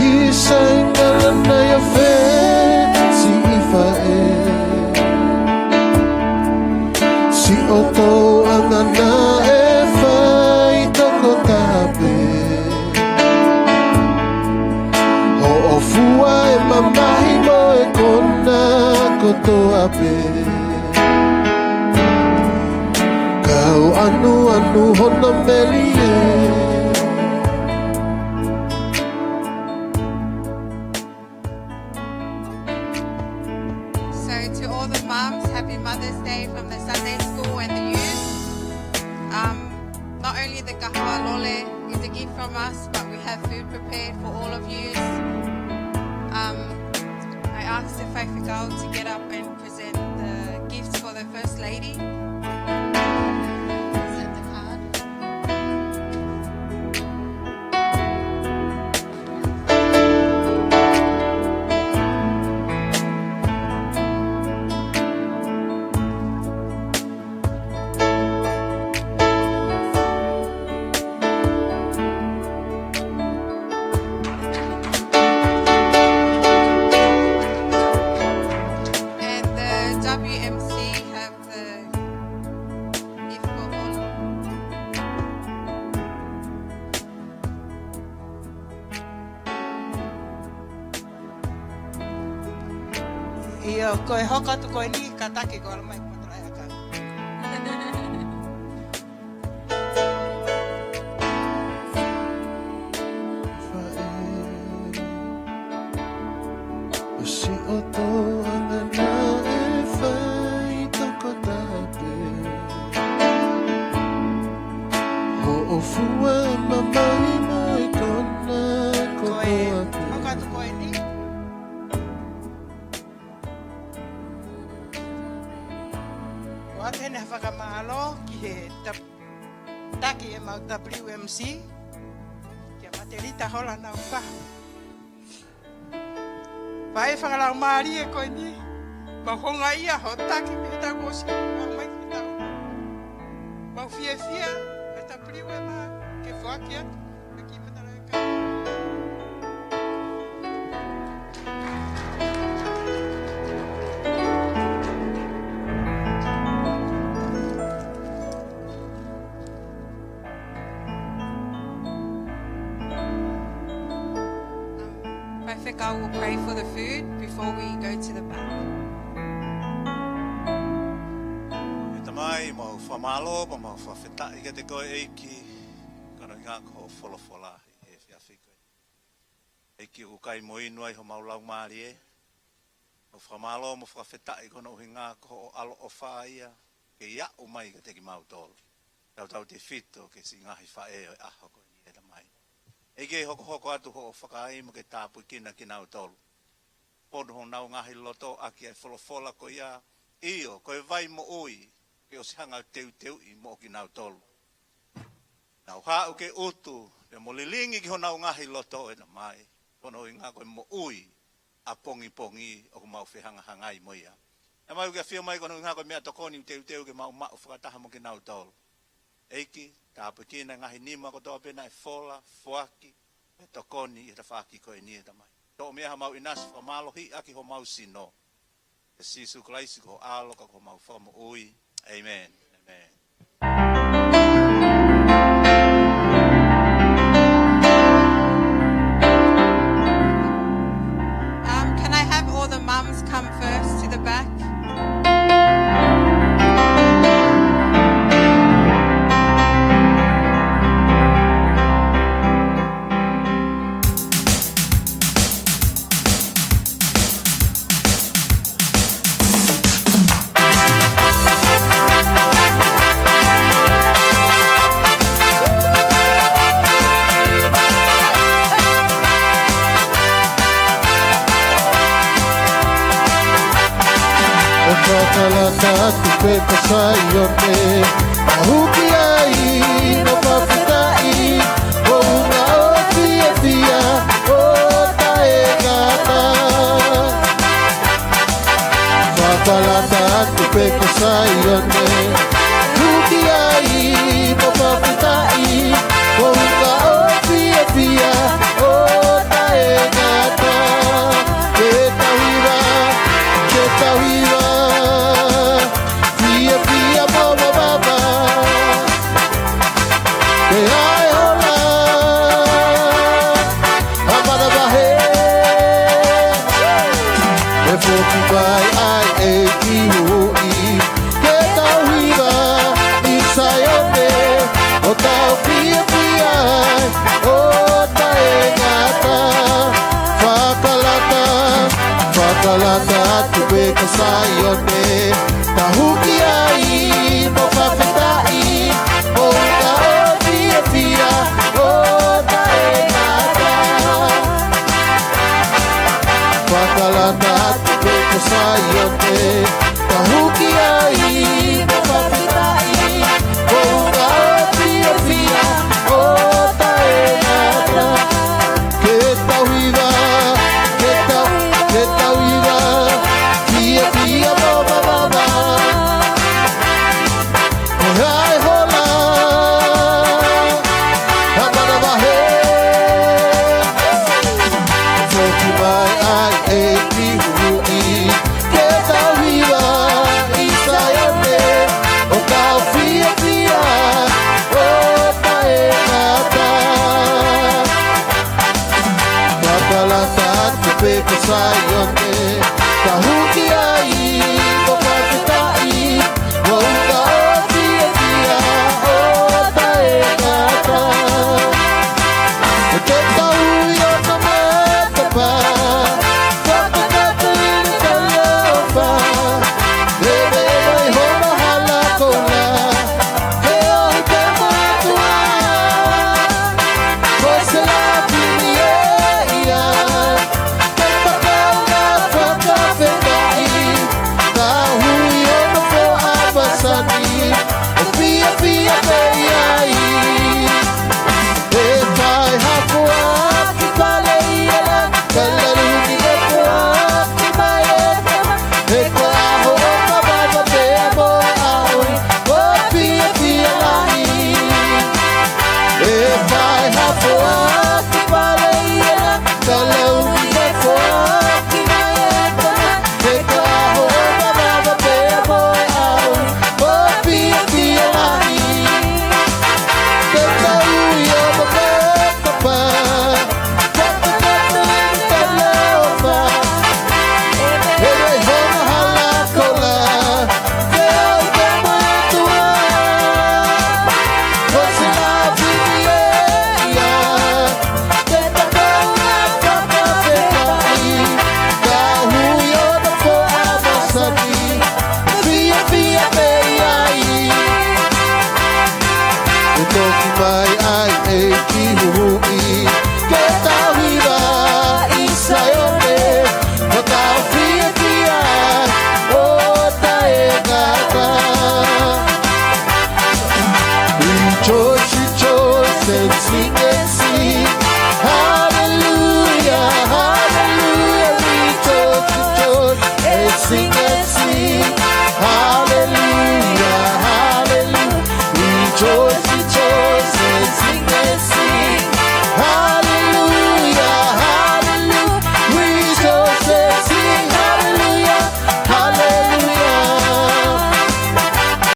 ʻI sai ngana nai a fē siʻi faʻē, siʻoto anga naʻe fai toko taha pē. Hoʻo fua e mamahi mo e kona kotoa pē. Kau ʻanuʻanu hono melie. So to all the mums, happy Mother's Day from the Sunday school and the youth. Um, not only the kahoa lole is a gift from us, but we have food prepared for all of you. Um, I asked the faifekau to get up and present the gifts for the First Lady. Present the card. And the W M C have the gift for all. ʻIo, ko e hoko atu ko eni, kātaki ko e ʻalu mai ko e motuʻa e aka. Faʻē, ʻosi ʻoto anga naʻe fai toko taha pē. Hoʻo fua mamahi mo e kona kotoa pē. Hoko atu ko eni. ʻOatu heni ha fakamālō ki he tap-, taki ʻemau W M C, kia Matelita Hola Nauka. Faʻē fakalaumālie ko eni, mau houngaʻia hoʻo taki mei he taʻu kuo ʻosi, mau mai ki he taʻu. Mau fiefia, ʻa e tapu liu e mā, ke foaki atu, ʻa e kiʻi matalaʻikai. Um, Faifekau will pray for the food before we go to the back. ʻE Tamai, mau fakamālō, pea mau fakafetaʻi kiate koe ʻEiki, koeʻuhi ko hoʻo folofola ʻi he efiafi ko eni. ʻEiki, ʻoku kai mo inu ai homau laumālie. Mau fakamālō mo fakafetaʻi koeʻuhi ko hoʻo ʻaloʻofa ia, ke ʻi aʻu mai kiate kimautolu. Tautautefito ki he siʻi ngaahi faʻē ʻo e ʻaho ko eni, ʻe Tamai. ʻEiki, hokohoko atu hoʻo fakaʻamu ke tāpuekina kinautolu. Fonu honau ngaahi loto ʻaki ʻa e folofola ko ia, ʻio, ko e vai moʻui, ke ʻosi hanga ʻo teuteuʻi moʻo kinautolu. Nau haʻu ke utu, pea mo lilingi ki honau ngaahi loto, ʻe Tamai. Koeʻuhi ko e moʻui ʻapongipongi ʻoku mau fehangahangai mo ia. ʻE Tamai, ʻoku ke ʻafio mai koeʻuhi ko e meʻatokoni ʻoku teuteu ke mau maʻu fakataha mo kinautolu. ʻEiki, tāpuekina e ngaahi nima kotoa pē naʻe fola, foaki, pea tokoni ʻi he tafaʻaki ko eni, ʻe Tamai. Toʻo mei ai hamau ʻinasi fakamālohiʻaki homau sino. ʻIa Sīsū Kalaisi ko ho ʻAlo ka ko homau Fakamoʻui. ʻĒmeni. ʻĒmeni. Um, can I have all the mums come first to the back? ʻOku ou fakalata atu pē ko Saione, ʻa huki ai mo fakafetaʻi, ʻo unga ʻo fiefia ʻo taʻengata. Fakalata atu pē ko Saione, huki ai mo fakafetaʻi, ʻo unga ʻo fiefia ʻo taʻengata. Ke tau hiva, ke tau hiva, fiefia mo mavava. Ke ʻai hola ʻa manavahē, ʻe foki mai ʻa e ʻEiki huhuʻi. Ke tau hiva ʻi Saione, ʻo tau fiefia ai ʻo taʻengata. Fakalata, fakalata atu pē ko Saione, ka huki ai mo fakafetaʻi, ʻo unga ʻo fiefia ʻo taʻengata. Fakalata atu pē ko Saione, ka huki ai mo fakafetaʻi, ʻo unga ʻo fiefia ʻo taʻengata. Ke tau hiva, ke tau, ke tau hiva, fiefia mo Sani, ʻo fiefia pē ia